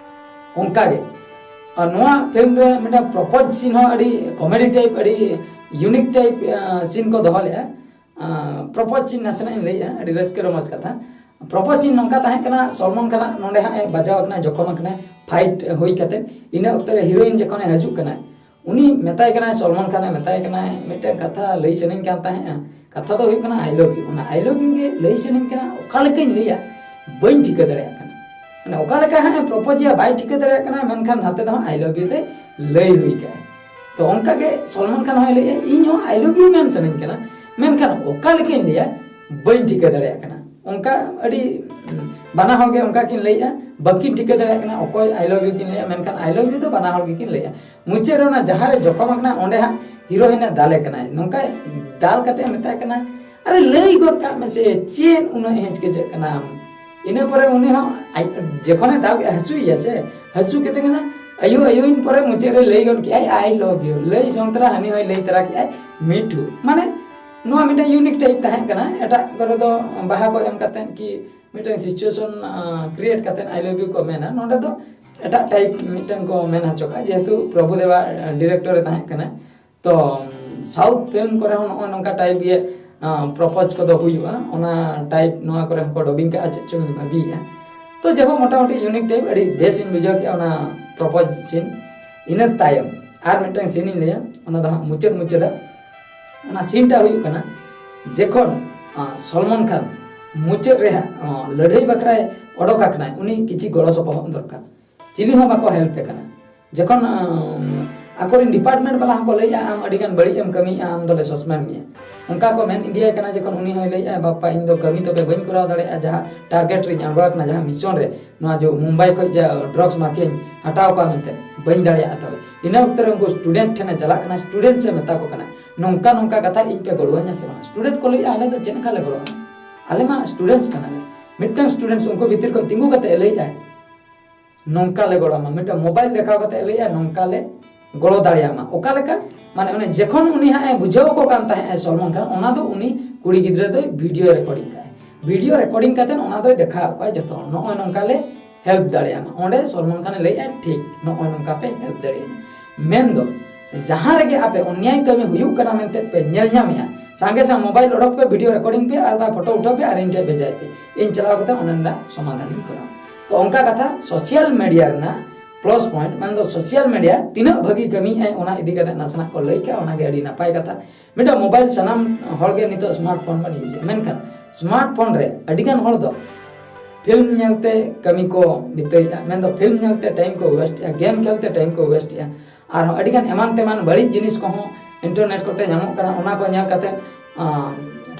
ᱚᱱᱠᱟᱜᱮ ᱟᱨ ᱱᱚᱣᱟ ᱯᱷᱤᱞᱢ ᱨᱮ ᱢᱤᱫᱴᱟᱝ ᱯᱨᱚᱯᱳᱡᱽ ᱥᱤᱱ ᱦᱚᱸ ᱟᱹᱰᱤ ᱠᱚᱢᱮᱰᱤ ᱴᱟᱭᱤᱯ, ᱟᱹᱰᱤ ᱤᱭᱩᱱᱤᱠ ᱴᱟᱭᱤᱯ ᱥᱤᱱ ᱠᱚ ᱫᱚᱦᱚ ᱞᱮᱜᱼᱟ᱾ ᱯᱨᱚᱯᱳᱡᱽ ᱥᱤᱱ ᱱᱟᱥᱮᱱᱟᱜ ᱤᱧ ᱞᱟᱹᱭᱮᱜᱼᱟ, ᱟᱹᱰᱤ ᱨᱟᱹᱥᱠᱟᱹ ᱨᱚᱢᱚᱡᱽ ᱠᱟᱛᱷᱟ᱾ ᱯᱨᱚᱯᱳᱡᱽ ᱥᱤᱱ ᱱᱚᱝᱠᱟ ᱛᱟᱦᱮᱸ ᱠᱟᱱᱟ, ᱥᱚᱞᱢᱟᱱ ᱠᱷᱟᱱᱟᱜ ᱱᱚᱰᱮ ᱦᱟᱸᱜ ᱮ ᱵᱟᱡᱟᱣ ᱠᱟᱱᱟ, ᱡᱚᱠᱷᱚᱢ ᱠᱟᱱᱟᱭ ᱯᱷᱟᱭᱤᱴ ᱦᱩᱭ ᱠᱟᱛᱮ᱾ ᱤᱱᱟᱹ ᱚᱠᱛᱚ ᱨᱮ ᱦᱤᱨᱳᱭᱤᱱ ᱡᱚᱠᱷᱚᱱᱮ ᱦᱤᱡᱩᱜ ᱠᱟᱱᱟᱭ, ᱩᱱᱤ ᱢᱮᱛᱟᱭ ᱠᱟᱱᱟᱭ, ᱥᱚᱞᱢᱟᱱ ᱠᱷᱟᱱᱮ ᱢᱮᱛᱟᱭ ᱠᱟᱱᱟᱭ, ᱢᱤᱫᱴᱮᱱ ᱠᱟᱛᱷᱟ ᱞᱟᱹᱭ ᱥᱟᱱᱟᱧ ᱠᱟᱱ ᱛᱟᱦᱮᱸᱜᱼᱟ, ᱠᱟᱛᱷᱟ ᱫᱚ ᱦᱩᱭᱩᱜ ᱠᱟᱱᱟ ᱟᱭ ᱞᱟᱵᱷ ᱭᱩ᱾ ᱚᱱᱟ ᱟᱭ ᱞᱟᱵᱷ ᱭᱩ ᱜᱮ ᱞᱟᱹᱭ ᱥᱟᱱᱟᱧ ᱠᱟᱱᱟ, ᱚᱠᱟ ᱞᱮᱠᱟᱧ ᱞᱟᱹᱭᱟ, ᱵᱟᱹᱧ ᱴᱷᱤᱠᱟᱹ ᱫᱟᱲᱮᱭᱟᱜ ᱠᱟᱱᱟ᱾ ᱢᱟᱱᱮ ᱚᱠᱟ ᱞᱮᱠᱟ ᱦᱟᱸᱜ ᱮ ᱯᱨᱚᱯᱳᱡᱽ ᱮᱭᱟ ᱵᱟᱭ ᱴᱷᱤᱠᱟᱹ ᱫᱟᱲᱮᱭᱟᱜ ᱠᱟᱱᱟ, ᱢᱮᱱᱠᱷᱟᱱ ᱱᱟᱛᱮ ᱫᱚ ᱦᱟᱸᱜ ᱟᱭ ᱞᱟᱵᱷ ᱭᱩ ᱛᱮ ᱞᱟᱹᱭ ᱦᱩᱭ ᱠᱟᱜᱼᱟ᱾ ᱛᱚ ᱚᱱᱠᱟ ᱜᱮ ᱥᱚᱞᱢᱟᱱ ᱠᱷᱟᱱ ᱦᱚᱸᱭ ᱞᱟᱹᱭᱮᱜᱼᱟ, ᱤᱧ ᱦᱚᱸ ᱟᱭ ᱞᱟᱵᱷ ᱭᱩ ᱢᱮᱱ ᱥᱟᱱᱟᱧ ᱠᱟᱱᱟ, ᱢᱮᱱᱠᱷᱟᱱ ᱚᱠᱟ ᱞᱮᱠᱟᱧ ᱞᱟᱹᱭᱟ ᱵᱟᱹᱧ ᱴᱷᱤᱠᱟᱹ ᱫᱟᱲᱮᱭᱟᱜ ᱠᱟᱱᱟ᱾ ᱚᱱᱠᱟ ᱟᱹᱰᱤ ᱵᱟᱱᱟ ᱦᱚᱲ ᱜᱮ ᱚᱱᱠᱟ ᱠᱤᱱ ᱞᱟᱹᱭᱮᱜᱼᱟ, ᱵᱟᱹᱠᱤᱱ ᱴᱷᱤᱠᱟᱹ ᱫᱟᱲᱮᱭᱟᱜ ᱠᱟᱱᱟ ᱚᱠᱚᱭ ᱟᱭ ᱞᱟᱵᱷ ᱭᱩ ᱠᱤᱱ ᱞᱟᱹᱭᱟ, ᱢᱮᱱᱠᱷᱟᱱ ᱟᱭ ᱞᱟᱵᱷ ᱭᱩ ᱫᱚ ᱵᱟᱱᱟ ᱦᱚᱲ ᱜᱮᱠᱤᱱ ᱞᱟᱹᱭᱟ᱾ ᱢᱩᱪᱟᱹᱫ ᱨᱮ ᱚᱱᱟ ᱡᱟᱦᱟᱸ ᱨᱮ ᱡᱚᱠᱷᱚᱢ ᱟᱠᱟᱱᱟ, ᱚᱸᱰᱮ ᱦᱟᱸᱜ ᱦᱤᱨᱳᱭᱤᱱ ᱮ ᱫᱟᱞᱮ ᱠᱟᱱᱟᱭ᱾ ᱱᱚᱝᱠᱟ ᱫᱟᱞ ᱠᱟᱛᱮ ᱢᱮᱛᱟᱭ ᱠᱟᱱᱟ, "ᱟᱨᱮ ᱞᱟᱹᱭ ᱜᱚᱫ ᱠᱟᱜ ᱢᱮᱥᱮ, ᱪᱮᱫ ᱩᱱᱟᱹᱜ ᱦᱮᱸᱪᱠᱮᱪᱟᱹᱜ ᱠᱟᱱᱟᱢ?" ᱤᱱᱟᱹ ᱯᱚᱨᱮ ᱩᱱᱤ ᱦᱚᱸ ᱟᱡ ᱡᱚᱠᱷᱚᱱᱮ ᱫᱟᱞ ᱠᱮᱫ, ᱦᱟᱹᱥᱩᱭᱮᱭᱟ ᱥᱮ, ᱦᱟᱹᱥᱩ ᱠᱟᱛᱮ ᱠᱟᱱᱟ, ᱟᱭᱳ ᱟᱭᱳᱭᱤᱱ ᱯᱚᱨᱮ ᱢᱩᱪᱟᱹᱫ ᱨᱮ ᱞᱟᱹᱭ ᱜᱚᱫ ᱠᱮᱜᱼᱟᱭ, "I love you." ᱞᱟᱹᱭ ᱥᱚᱝ ᱛᱚᱨᱟ ᱦᱟᱹᱱᱤ ᱦᱚᱸᱭ ᱞᱟᱹᱭ ᱛᱚᱨᱟ ᱠᱮᱜᱼᱟᱭ, "Me too." ᱢᱟᱱᱮ ᱱᱚᱣᱟ ᱢᱤᱫᱴᱮᱱ ᱤᱭᱩᱱᱤᱠ ᱴᱟᱭᱤᱯ ᱛᱟᱦᱮᱸ ᱠᱟᱱᱟ᱾ ᱮᱴᱟᱜ ᱠᱚᱨᱮ ᱫᱚ ᱵᱟᱦᱟ ᱠᱚ ᱮᱢ ᱠᱟᱛᱮ ᱠᱤ ᱢᱤᱫᱴᱟᱝ situation create ᱠᱟᱛᱮ I love you ᱠᱚ ᱢᱮᱱᱟ, ᱱᱚᱰᱮ ᱫᱚ ᱮᱴᱟᱜ type ᱢᱤᱫᱴᱟᱝ ᱠᱚ ᱢᱮᱱ ᱦᱚᱪᱚ ᱠᱟᱜᱼᱟ, ᱡᱮᱦᱮᱛᱩ ᱯᱨᱚᱵᱷᱩ ᱫᱮᱵᱟ director ᱮ ᱛᱟᱦᱮᱸ ᱠᱟᱱᱟ᱾ ᱛᱚ South film ᱠᱚᱨᱮ ᱦᱚᱸ ᱱᱚᱜᱼᱚᱭ ᱱᱚᱝᱠᱟ type ᱜᱮ propose ᱠᱚᱫᱚ ᱦᱩᱭᱩᱜᱼᱟ, ᱚᱱᱟ type ᱱᱚᱣᱟ ᱠᱚᱨᱮ ᱦᱚᱸᱠᱚ dubbing ᱠᱟᱜᱼᱟ, ᱪᱮᱫ ᱪᱚᱝ ᱤᱧ ᱵᱷᱟᱹᱵᱤᱭᱮᱫᱼᱟ᱾ ᱛᱚ ᱡᱟᱭᱦᱳᱠ, ᱢᱚᱴᱟᱢᱩᱴᱤ unique type ᱟᱹᱰᱤ ᱵᱮᱥ ᱤᱧ ᱵᱩᱡᱷᱟᱹᱣ ᱠᱮᱫᱼᱟ ᱚᱱᱟ propose scene᱾ ᱤᱱᱟᱹ ᱛᱟᱭᱚᱢ ᱟᱨ ᱢᱤᱫᱴᱟᱝ scene ᱤᱧ ᱞᱟᱹᱭᱟ, ᱚᱱᱟ ᱫᱚ ᱦᱟᱸᱜ ᱢᱩᱪᱟᱹᱫ ᱢᱩᱪᱟᱹᱫ ᱨᱮ᱾ ᱚᱱᱟ scene ᱴᱟᱜ ᱦᱩᱭᱩᱜ ᱠᱟᱱᱟ, ᱡᱚᱠᱷᱚᱱ ᱥᱚᱞᱢᱟᱱ ᱠᱷᱟᱱ ᱢᱩᱪᱟᱹᱫ ᱨᱮ ᱦᱟᱸᱜ ᱞᱟᱹᱲᱦᱟᱹᱭ ᱵᱟᱠᱷᱨᱟᱭ ᱚᱰᱚᱠ ᱟᱠᱟᱱᱟᱭ, ᱩᱱᱤ ᱠᱤᱪᱷᱤ ᱜᱚᱲᱚ ᱥᱚᱯᱚᱦᱚᱫ ᱫᱚᱨᱠᱟᱨ, ᱪᱤᱞᱤ ᱦᱚᱸ ᱵᱟᱠᱚ help ᱮ ᱠᱟᱱᱟ᱾ ᱡᱚᱠᱷᱚᱱ ᱟᱠᱚᱨᱮᱱ department ᱵᱟᱞᱟ ᱦᱚᱸᱠᱚ ᱞᱟᱹᱭᱮᱜᱼᱟ, "ᱟᱢ ᱟᱹᱰᱤ ᱜᱟᱱ ᱵᱟᱹᱲᱤᱡ ᱮᱢ ᱠᱟᱹᱢᱤᱭᱮᱜᱼᱟ, ᱟᱢ ᱫᱚᱞᱮ suspend ᱢᱮᱭᱟ", ᱚᱱᱠᱟ ᱠᱚ ᱢᱮᱱ ᱤᱫᱤᱭᱟᱭ ᱠᱟᱱᱟ᱾ ᱡᱚᱠᱷᱚᱱ ᱩᱱᱤ ᱦᱚᱸᱭ ᱞᱟᱹᱭᱮᱜᱼᱟ, "ᱵᱟᱯᱯᱟ, ᱤᱧ ᱫᱚ ᱠᱟᱹᱢᱤ ᱛᱚᱵᱮ ᱵᱟᱹᱧ ᱠᱚᱨᱟᱣ ᱫᱟᱲᱮᱭᱟᱜᱼᱟ, ᱡᱟᱦᱟᱸ target ᱨᱤᱧ ᱟᱬᱜᱚ ᱟᱠᱟᱱᱟ, ᱡᱟᱦᱟᱸ mission ᱨᱮ, ᱱᱚᱣᱟ ᱡᱮ ᱢᱩᱢᱵᱟᱭ ᱠᱷᱚᱱ ᱡᱮ drugs mafia ᱤᱧ ᱦᱟᱛᱟᱣ ᱠᱚᱣᱟ ᱢᱮᱱᱛᱮ, ᱵᱟᱹᱧ ᱫᱟᱲᱮᱭᱟᱜᱼᱟ ᱛᱚᱵᱮ᱾" ᱤᱱᱟᱹ ᱚᱠᱛᱚ ᱨᱮ ᱩᱱᱠᱩ student ᱴᱷᱮᱱᱮ ᱪᱟᱞᱟᱜ ᱠᱟᱱᱟ, student ᱮ ᱢᱮᱛᱟ ᱠᱚ ᱠᱟᱱᱟ, "ᱱᱚᱝᱠᱟ ᱱᱚᱝᱠᱟ ᱠᱟᱛᱷᱟ, ᱤᱧ ᱯᱮ ᱜᱚᱲᱚᱣᱟᱹᱧᱟ ᱥᱮ ᱵᱟᱝ?" Student ᱠᱚ ᱞᱟᱹᱭᱮᱜᱼᱟ, "ᱟᱞᱮ ᱫᱚ ᱪᱮᱫ ᱞᱮᱠᱟ ᱞᱮ ᱜᱚᱲᱚᱣᱟᱢᱟ? ᱟᱞᱮ ᱢᱟ student ᱠᱟᱱᱟᱞᱮ, ᱢᱤᱫᱴᱟᱝ student ᱩᱱᱠᱩ ᱵᱷᱤᱛᱤᱨ ᱠᱷᱚᱱ ᱛᱤᱸᱜᱩ ᱠᱟᱛᱮ ᱮ ᱞᱟᱹᱭᱮᱜᱼᱟᱭ, ᱱᱚᱝᱠᱟ ᱞᱮ ᱜᱚᱲᱚ ᱟᱢᱟ", ᱢᱤᱫᱴᱟᱝ mobile ᱫᱮᱠᱷᱟᱣ ᱠᱟᱛᱮ ᱞᱟᱹᱭᱟ, "ᱱᱚᱝᱠᱟ ᱞᱮ ᱜᱚᱲᱚ ᱫᱟᱲᱮᱭᱟᱢᱟ᱾" ᱚᱠᱟ ᱞᱮᱠᱟ? ᱢᱟᱱᱮ ᱚᱱᱮ ᱡᱚᱠᱷᱚᱱ ᱩᱱᱤ ᱦᱟᱸᱜ ᱮ ᱵᱩᱡᱷᱟᱹᱣ ᱠᱚ ᱠᱟᱱ ᱛᱟᱦᱮᱸᱜ ᱥᱚᱞᱢᱟᱱ ᱠᱷᱟᱱ, ᱚᱱᱟ ᱫᱚ ᱩᱱᱤ ᱠᱩᱲᱤ ᱜᱤᱫᱽᱨᱟᱹ ᱫᱚᱭ video recording ᱠᱟᱜᱼᱟᱭ᱾ Video recording ᱠᱟᱛᱮ ᱚᱱᱟ ᱫᱚᱭ ᱫᱮᱠᱷᱟᱣ ᱟᱫ ᱠᱚᱣᱟ ᱡᱚᱛᱚ ᱦᱚᱲ, "ᱱᱚᱜᱼᱚᱭ ᱱᱚᱝᱠᱟ ᱞᱮ help ᱫᱟᱲᱮᱭᱟᱢᱟ᱾" ᱚᱸᱰᱮ ᱥᱚᱞᱢᱟᱱ ᱠᱷᱟᱱ ᱮ ᱞᱟᱹᱭᱮᱜᱼᱟ, "ᱴᱷᱤᱠ, ᱱᱚᱜᱼᱚᱭ ᱱᱚᱝᱠᱟ ᱯᱮ help ᱫᱟᱲᱮᱭᱟᱹᱧᱟ᱾" ᱢᱮᱱᱫᱚ ᱡᱟᱦᱟᱸ ᱨᱮᱜᱮ ᱟᱯᱮ ᱚᱱᱱᱭᱟᱭ ᱠᱟᱹᱢᱤ ᱦᱩᱭᱩᱜ ᱠᱟᱱᱟ ᱢᱮᱱᱛᱮ ᱯᱮ ᱧᱮᱞ ᱧᱟᱢᱮᱜᱼᱟ, ᱥᱟᱸᱜᱮ ᱥᱟᱝ mobile ᱚᱰᱚᱠ ᱯᱮ, video recording ᱯᱮ, ᱟᱨ ᱵᱟᱝ photo ᱩᱴᱷᱟᱹᱣ ᱯᱮ ᱟᱨ ᱤᱧ ᱴᱷᱮᱱ ᱵᱷᱮᱡᱟᱭ ᱯᱮ᱾ ᱤᱧ ᱪᱟᱞᱟᱣ ᱠᱟᱛᱮ ᱚᱱᱟ ᱨᱮᱱᱟᱜ ᱥᱚᱢᱟᱫᱷᱟᱱ ᱤᱧ ᱠᱚᱨᱟᱣᱟ᱾ ᱛᱚ ᱚᱱᱠᱟ ᱠᱟᱛᱷᱟ social media ᱨᱮᱱᱟᱜ plus point, ᱢᱮᱱᱫᱚ social media ᱛᱤᱱᱟᱹᱜ ᱵᱷᱟᱹᱜᱤ ᱠᱟᱹᱢᱤᱭᱮᱜᱼᱟᱭ, ᱚᱱᱟ ᱤᱫᱤ ᱠᱟᱛᱮ ᱱᱟᱥᱮᱱᱟᱜ ᱠᱚ ᱞᱟᱹᱭ ᱠᱟᱜᱼᱟ, ᱚᱱᱟᱜᱮ ᱟᱹᱰᱤ ᱱᱟᱯᱟᱭ ᱠᱟᱛᱷᱟ᱾ ᱢᱤᱫᱴᱟᱝ mobile ᱥᱟᱱᱟᱢ ᱦᱚᱲ ᱜᱮ ᱱᱤᱛᱚᱜ smartphone ᱵᱚᱱ ᱤᱭᱩᱡᱮᱜᱼᱟ, ᱢᱮᱱᱠᱷᱟᱱ smartphone ᱨᱮ ᱟᱹᱰᱤ ᱜᱟᱱ ᱦᱚᱲ ᱫᱚ film ᱧᱮᱞᱛᱮ ᱠᱟᱹᱢᱤ ᱠᱚ ᱵᱤᱛᱟᱹᱣᱮᱜᱼᱟ, ᱢᱮᱱᱫᱚ film ᱧᱮᱞᱛᱮ time ᱠᱚ waste ᱮᱜᱼᱟ, game ᱠᱷᱮᱞᱛᱮ time ᱠᱚ waste ᱮᱜᱼᱟ, ᱟᱨᱦᱚᱸ ᱟᱹᱰᱤ ᱜᱟᱱ ᱮᱢᱟᱱ ᱛᱮᱢᱟᱱ ᱵᱟᱹᱲᱤᱡ ᱡᱤᱱᱤᱥ ᱠᱚᱦᱚᱸ internet ᱠᱚᱛᱮ ᱧᱟᱢᱚᱜ ᱠᱟᱱᱟ, ᱚᱱᱟ ᱠᱚ ᱧᱮᱞ ᱠᱟᱛᱮ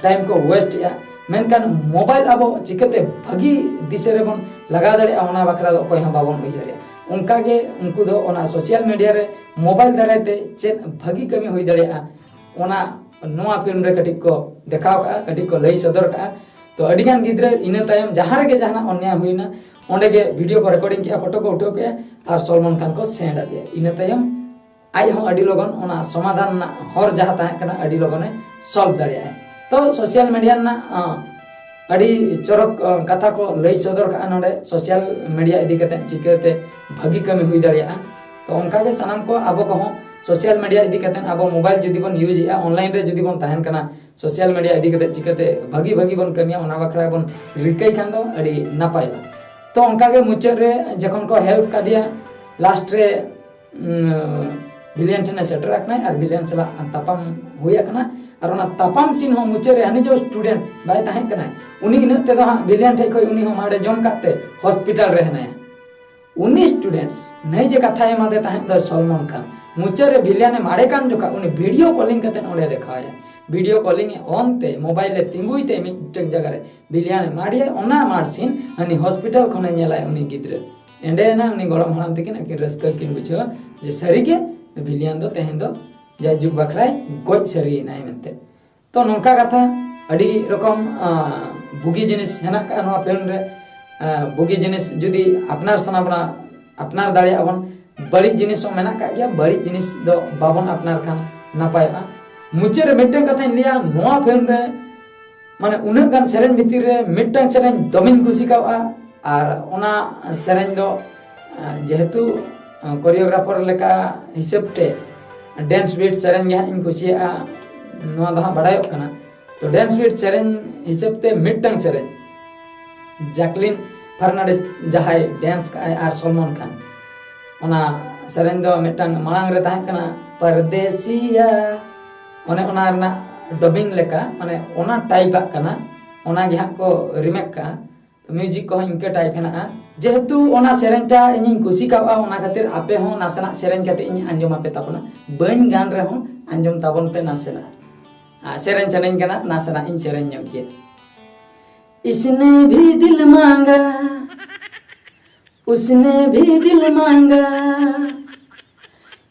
time ᱠᱚ waste ᱮᱜᱼᱟ᱾ ᱢᱮᱱᱠᱷᱟᱱ mobile ᱟᱵᱚ ᱪᱤᱠᱟᱹᱛᱮ ᱵᱷᱟᱹᱜᱤ ᱫᱤᱥᱟᱹ ᱨᱮᱵᱚᱱ ᱞᱟᱜᱟᱣ ᱫᱟᱲᱮᱭᱟᱜᱼᱟ, ᱚᱱᱟ ᱵᱟᱠᱷᱨᱟ ᱫᱚ ᱚᱠᱚᱭ ᱦᱚᱸ ᱵᱟᱵᱚᱱ ᱩᱭᱦᱟᱹᱨᱮᱜᱼᱟ᱾ ᱚᱱᱠᱟᱜᱮ ᱩᱱᱠᱩ ᱫᱚ ᱚᱱᱟ social media ᱨᱮ mobile ᱫᱟᱨᱟᱭ ᱛᱮ ᱪᱮᱫ ᱵᱷᱟᱹᱜᱤ ᱠᱟᱹᱢᱤ ᱦᱩᱭ ᱫᱟᱲᱮᱭᱟᱜᱼᱟ, ᱚᱱᱟ ᱱᱚᱣᱟ film ᱨᱮ ᱠᱟᱹᱴᱤᱡ ᱠᱚ ᱫᱮᱠᱷᱟᱣ ᱠᱟᱜᱼᱟ, ᱠᱟᱹᱴᱤᱡ ᱠᱚ ᱞᱟᱹᱭ ᱥᱚᱫᱚᱨ ᱠᱟᱜᱼᱟ᱾ ᱛᱚ ᱟᱹᱰᱤ ᱜᱟᱱ ᱜᱤᱫᱽᱨᱟᱹ ᱤᱱᱟᱹ ᱛᱟᱭᱚᱢ ᱡᱟᱦᱟᱸ ᱨᱮᱜᱮ ᱡᱟᱦᱟᱱᱟᱜ ᱚᱱᱱᱭᱟᱭ ᱦᱩᱭᱱᱟ, ᱚᱸᱰᱮ ᱜᱮ video ᱠᱚ recording ᱠᱮᱜᱼᱟ, photo ᱠᱚ ᱩᱴᱷᱟᱹᱣ ᱠᱮᱜᱼᱟ ᱟᱨ ᱥᱚᱞᱢᱟᱱ ᱠᱷᱟᱱ ᱠᱚ send ᱟᱫᱮᱭᱟ᱾ ᱤᱱᱟᱹ ᱛᱟᱭᱚᱢ ᱟᱡ ᱦᱚᱸ ᱟᱹᱰᱤ ᱞᱚᱜᱚᱱ ᱚᱱᱟ ᱥᱚᱢᱟᱫᱷᱟᱱ ᱨᱮᱱᱟᱜ ᱦᱚᱨ ᱡᱟᱦᱟᱸ ᱛᱟᱦᱮᱸ ᱠᱟᱱᱟ, ᱟᱹᱰᱤ ᱞᱚᱜᱚᱱᱮ solve ᱫᱟᱲᱮᱭᱟᱜᱼᱟ᱾ ᱛᱚ social media ᱨᱮᱱᱟᱜ, ᱟᱸ, ᱟᱹᱰᱤ ᱪᱚᱨᱚᱠ ᱠᱟᱛᱷᱟ ᱠᱚ ᱞᱟᱹᱭ ᱥᱚᱫᱚᱨ ᱠᱟᱜᱼᱟ ᱱᱚᱰᱮ, social media ᱤᱫᱤ ᱠᱟᱛᱮ ᱪᱤᱠᱟᱹᱛᱮ ᱵᱷᱟᱹᱜᱤ ᱠᱟᱹᱢᱤ ᱦᱩᱭ ᱫᱟᱲᱮᱭᱟᱜᱼᱟ᱾ ᱛᱚ ᱚᱱᱠᱟᱜᱮ ᱥᱟᱱᱟᱢ ᱠᱚ, ᱟᱵᱚ ᱠᱚᱦᱚᱸ social media ᱤᱫᱤ ᱠᱟᱛᱮ, ᱟᱵᱚ mobile ᱡᱩᱫᱤ ᱵᱚᱱ use ᱮᱜᱼᱟ, online ᱨᱮ ᱡᱩᱫᱤ ᱵᱚᱱ ᱛᱟᱦᱮᱱ ᱠᱟᱱᱟ, social media ᱤᱫᱤ ᱠᱟᱛᱮ ᱪᱤᱠᱟᱹᱛᱮ ᱵᱷᱟᱹᱜᱤ ᱵᱷᱟᱹᱜᱤ ᱵᱚᱱ ᱠᱟᱹᱢᱤᱭᱟ, ᱚᱱᱟ ᱵᱟᱠᱷᱨᱟ ᱵᱚᱱ ᱨᱤᱠᱟᱹᱭ ᱠᱷᱟᱱ ᱫᱚ ᱟᱹᱰᱤ ᱱᱟᱯᱟᱭᱚᱜᱼᱟ᱾ ᱛᱚ ᱚᱱᱠᱟᱜᱮ ᱢᱩᱪᱟᱹᱫ ᱨᱮ ᱡᱚᱠᱷᱚᱱ ᱠᱚ help ᱠᱟᱫᱮᱭᱟ, last ᱨᱮ ᱵᱷᱤᱞᱤᱭᱟᱱ ᱴᱷᱮᱱᱮ ᱥᱮᱴᱮᱨ ᱟᱠᱟᱱᱟᱭ ᱟᱨ ᱵᱷᱤᱞᱤᱭᱟᱱ ᱥᱟᱞᱟᱜ ᱛᱟᱯᱟᱢ ᱦᱩᱭ ᱟᱠᱟᱱᱟ᱾ ᱟᱨ ᱚᱱᱟ ᱛᱟᱯᱟᱢ scene ᱦᱚᱸ ᱢᱩᱪᱟᱹᱫ ᱨᱮ ᱦᱟᱹᱱᱤ ᱡᱚ student ᱵᱟᱭ ᱛᱟᱦᱮᱸ ᱠᱟᱱᱟᱭ, ᱩᱱᱤ ᱤᱱᱟᱹᱜ ᱛᱮᱫᱚ ᱦᱟᱸᱜ ᱵᱷᱤᱞᱤᱭᱟᱱ ᱴᱷᱮᱡ ᱠᱷᱚᱡ ᱩᱱᱤ ᱦᱚᱸ ᱢᱟᱲᱮ ᱡᱚᱢ ᱠᱟᱜ ᱛᱮ hospital ᱨᱮ ᱦᱮᱱᱟᱭᱟ᱾ ᱩᱱᱤ students ᱱᱟᱹᱭ ᱡᱮ ᱠᱟᱛᱷᱟᱭ ᱮᱢᱟᱫᱮ ᱛᱟᱦᱮᱸᱫ ᱫᱚ ᱥᱚᱞᱢᱚᱱ ᱠᱷᱟᱱ, ᱢᱩᱪᱟᱹᱫ ᱨᱮ ᱵᱷᱤᱞᱤᱭᱟᱱᱮ ᱢᱟᱲᱮ ᱠᱟᱱ ᱡᱚᱠᱷᱟ ᱩᱱᱤ video calling ᱠᱟᱛᱮ ᱚᱸᱰᱮ ᱫᱮᱠᱷᱟᱣᱟᱭᱟ᱾ Video calling ᱮ on ᱛᱮ, mobile ᱮ ᱛᱤᱸᱜᱩᱭ ᱛᱮ ᱢᱤᱫᱴᱟᱝ ᱡᱟᱭᱜᱟ ᱨᱮ ᱵᱷᱤᱞᱤᱭᱟᱱᱮ ᱢᱟᱲᱮᱭᱟᱭ, ᱚᱱᱟ ᱢᱟᱲ scene ᱦᱟᱹᱱᱤ hospital ᱠᱷᱚᱱᱮ ᱧᱮᱞᱟᱭ ᱩᱱᱤ ᱜᱤᱫᱽᱨᱟᱹ᱾ ᱮᱸᱰᱮᱱᱟ ᱩᱱᱤ ᱜᱚᱲᱚᱢ ᱦᱟᱲᱟᱢ ᱛᱟᱹᱠᱤᱱ ᱟᱹᱠᱤᱱ ᱨᱟᱹᱥᱠᱟᱹ ᱠᱤᱱ ᱵᱩᱡᱷᱟᱹᱣᱟ ᱡᱮ ᱥᱟᱹᱨᱤᱜᱮ ᱵᱷᱤᱞᱤᱭᱟᱱ ᱫᱚ ᱛᱮᱦᱮᱧ ᱫᱚ ᱡᱟᱭᱡᱩᱜᱽ ᱵᱟᱠᱷᱨᱟᱭ ᱜᱚᱡ ᱥᱟᱹᱨᱤᱭᱮᱱᱟᱭ ᱢᱮᱱᱛᱮ᱾ ᱛᱚ ᱱᱚᱝᱠᱟ ᱠᱟᱛᱷᱟ ᱟᱹᱰᱤ ᱨᱚᱠᱚᱢ, ᱟᱸ, ᱵᱩᱜᱤ ᱡᱤᱱᱤᱥ ᱦᱮᱱᱟᱜ ᱠᱟᱜᱼᱟ ᱱᱚᱣᱟ film ᱨᱮ᱾ ᱟᱸ, ᱵᱩᱜᱤ ᱡᱤᱱᱤᱥ ᱡᱩᱫᱤ ᱟᱯᱱᱟᱨ ᱥᱟᱱᱟ ᱵᱚᱱᱟ, ᱟᱯᱱᱟᱨ ᱫᱟᱲᱮᱭᱟᱜᱼᱟ ᱵᱚᱱ᱾ ᱵᱟᱹᱲᱤᱡ ᱡᱤᱱᱤᱥ ᱦᱚᱸ ᱢᱮᱱᱟᱜ ᱠᱟᱜ ᱜᱮᱭᱟ, ᱵᱟᱹᱲᱤᱡ ᱡᱤᱱᱤᱥ ᱫᱚ ᱵᱟᱵᱚᱱ ᱟᱯᱱᱟᱨ ᱠᱷᱟᱱ ᱱᱟᱯᱟᱭᱚᱜᱼᱟ᱾ ᱢᱩᱪᱟᱹᱫ ᱨᱮ ᱢᱤᱫᱴᱟᱝ ᱠᱟᱛᱷᱟᱧ ᱞᱟᱹᱭᱟ, ᱱᱚᱣᱟ film ᱨᱮ ᱢᱟᱱᱮ ᱩᱱᱟᱹᱜ ᱜᱟᱱ ᱥᱮᱨᱮᱧ ᱵᱷᱤᱛᱤᱨ ᱨᱮ ᱢᱤᱫᱴᱟᱝ ᱥᱮᱨᱮᱧ ᱫᱚᱢᱮᱧ ᱠᱩᱥᱤ ᱠᱟᱣᱟ, ᱟᱨ ᱚᱱᱟ ᱥᱮᱨᱮᱧ ᱫᱚ, ᱟᱸ, ᱡᱮᱦᱮᱛᱩ, ᱟᱸ, choreographer ᱞᱮᱠᱟ ᱦᱤᱥᱟᱹᱵ ᱛᱮ dance beat ᱥᱮᱨᱮᱧ ᱜᱮ ᱦᱟᱸᱜ ᱤᱧ ᱠᱩᱥᱤᱭᱟᱜᱼᱟ, ᱱᱚᱣᱟ ᱫᱚ ᱦᱟᱸᱜ ᱵᱟᱰᱟᱭᱚᱜ ᱠᱟᱱᱟ᱾ ᱛᱚ dance beat ᱥᱮᱨᱮᱧ ᱦᱤᱥᱟᱹᱵ ᱛᱮ ᱢᱤᱫᱴᱟᱝ ᱥᱮᱨᱮᱧ, ᱡᱟᱠᱞᱤᱱ ᱯᱷᱟᱨᱱᱟᱱᱰᱤᱥ ᱡᱟᱦᱟᱸᱭ dance ᱠᱟᱜᱼᱟᱭ ᱟᱨ ᱥᱚᱞᱢᱚᱱ ᱠᱷᱟᱱ, ᱚᱱᱟ ᱥᱮᱨᱮᱧ ᱫᱚ ᱢᱤᱫᱴᱟᱝ ᱢᱟᱲᱟᱝ ᱨᱮ ᱛᱟᱦᱮᱸ ᱠᱟᱱᱟ ᱯᱟᱨᱫᱮᱥᱤᱭᱟ, ᱚᱱᱮ ᱚᱱᱟ ᱨᱮᱱᱟᱜ dubbing ᱞᱮᱠᱟ, ᱢᱟᱱᱮ ᱚᱱᱟ type ᱟᱜ ᱠᱟᱱᱟ, ᱚᱱᱟ ᱜᱮ ᱦᱟᱸᱜ ᱠᱚ remake ᱠᱟᱜᱼᱟ᱾ Music ᱠᱚᱦᱚᱸ ᱤᱱᱠᱟᱹ type ᱦᱮᱱᱟᱜᱼᱟ᱾ ᱡᱮᱦᱮᱛᱩ ᱚᱱᱟ ᱥᱮᱨᱮᱧᱴᱟ ᱤᱧᱤᱧ ᱠᱩᱥᱤ ᱠᱟᱣᱟ, ᱚᱱᱟ ᱠᱷᱟᱹᱛᱤᱨ ᱟᱯᱮ ᱦᱚᱸ ᱱᱟᱥᱮᱱᱟᱜ ᱥᱮᱨᱮᱧ ᱠᱟᱛᱮ ᱤᱧ ᱟᱸᱡᱚᱢ ᱟᱯᱮ ᱛᱟᱵᱚᱱᱟ᱾ ᱵᱟᱹᱧ ᱜᱟᱱ ᱨᱮᱦᱚᱸ ᱟᱸᱡᱚᱢ ᱛᱟᱵᱚᱱ ᱯᱮ ᱱᱟᱥᱮᱱᱟᱜ᱾ ᱟᱨ ᱥᱮᱨᱮᱧ ᱥᱟᱱᱟᱧ ᱠᱟᱱᱟ, ᱱᱟᱥᱮᱱᱟᱜ ᱤᱧ ᱥᱮᱨᱮᱧ ᱧᱚᱜ ᱜᱮᱭᱟ᱾ इसने भी दिल मांगा, उसने भी दिल मांगा,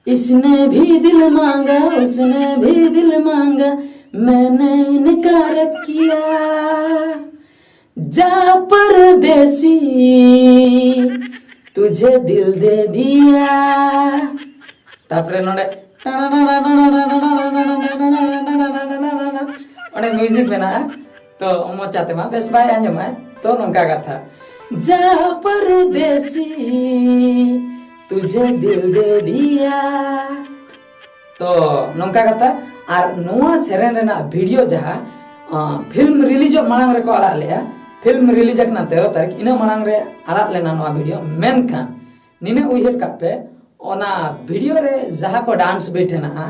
इसने भी दिल मांगा, उसने भी दिल मांगा, मैंने इनकार किया। जा परदेसी, तुझे दिल दे दिया। ᱛᱟᱯᱚᱨᱮ ᱱᱚᱰᱮ ᱚᱸᱰᱮ music ᱢᱮᱱᱟᱜᱼᱟ᱾ ᱛᱚ ᱢᱚᱪᱟ ᱛᱮᱢᱟ ᱵᱮᱥ ᱵᱟᱭ ᱟᱸᱡᱚᱢᱟᱭ᱾ ᱛᱚ ᱱᱚᱝᱠᱟ ᱠᱟᱛᱷᱟ, ᱡᱟ ᱯᱟᱨᱫᱮᱥᱤ ᱛᱩᱡᱷᱮ ᱫᱤᱞ ᱫᱮ ᱫᱤᱭᱟ᱾ ᱛᱚ ᱱᱚᱝᱠᱟ ᱠᱟᱛᱷᱟ᱾ ᱟᱨ ᱱᱚᱣᱟ ᱥᱮᱨᱮᱧ ᱨᱮᱱᱟᱜ ᱵᱷᱤᱰᱤᱭᱳ ᱡᱟᱦᱟᱸ ᱯᱷᱤᱞᱢ ᱨᱤᱞᱤᱡᱚᱜ ᱢᱟᱲᱟᱝ ᱨᱮᱠᱚ ᱟᱲᱟᱜ ᱞᱮᱜᱼᱟ, ᱯᱷᱤᱞᱢ ᱨᱤᱞᱤᱡ ᱟᱠᱟᱱᱟ ᱛᱮᱨᱚ ᱛᱟᱹᱨᱤᱠᱷ, ᱤᱱᱟᱹ ᱢᱟᱲᱟᱝ ᱨᱮ ᱟᱲᱟᱜ ᱞᱮᱱᱟ ᱱᱚᱣᱟ ᱵᱷᱤᱰᱤᱭᱳ᱾ ᱢᱮᱱᱠᱷᱟᱱ ᱱᱤᱱᱟᱹᱜ ᱩᱭᱦᱟᱹᱨ ᱠᱟᱜ ᱯᱮ, ᱚᱱᱟ ᱵᱷᱤᱰᱤᱭᱳ ᱨᱮ ᱡᱟᱦᱟᱸ ᱠᱚ ᱰᱟᱱᱥ ᱵᱤᱴ ᱦᱮᱱᱟᱜᱼᱟ,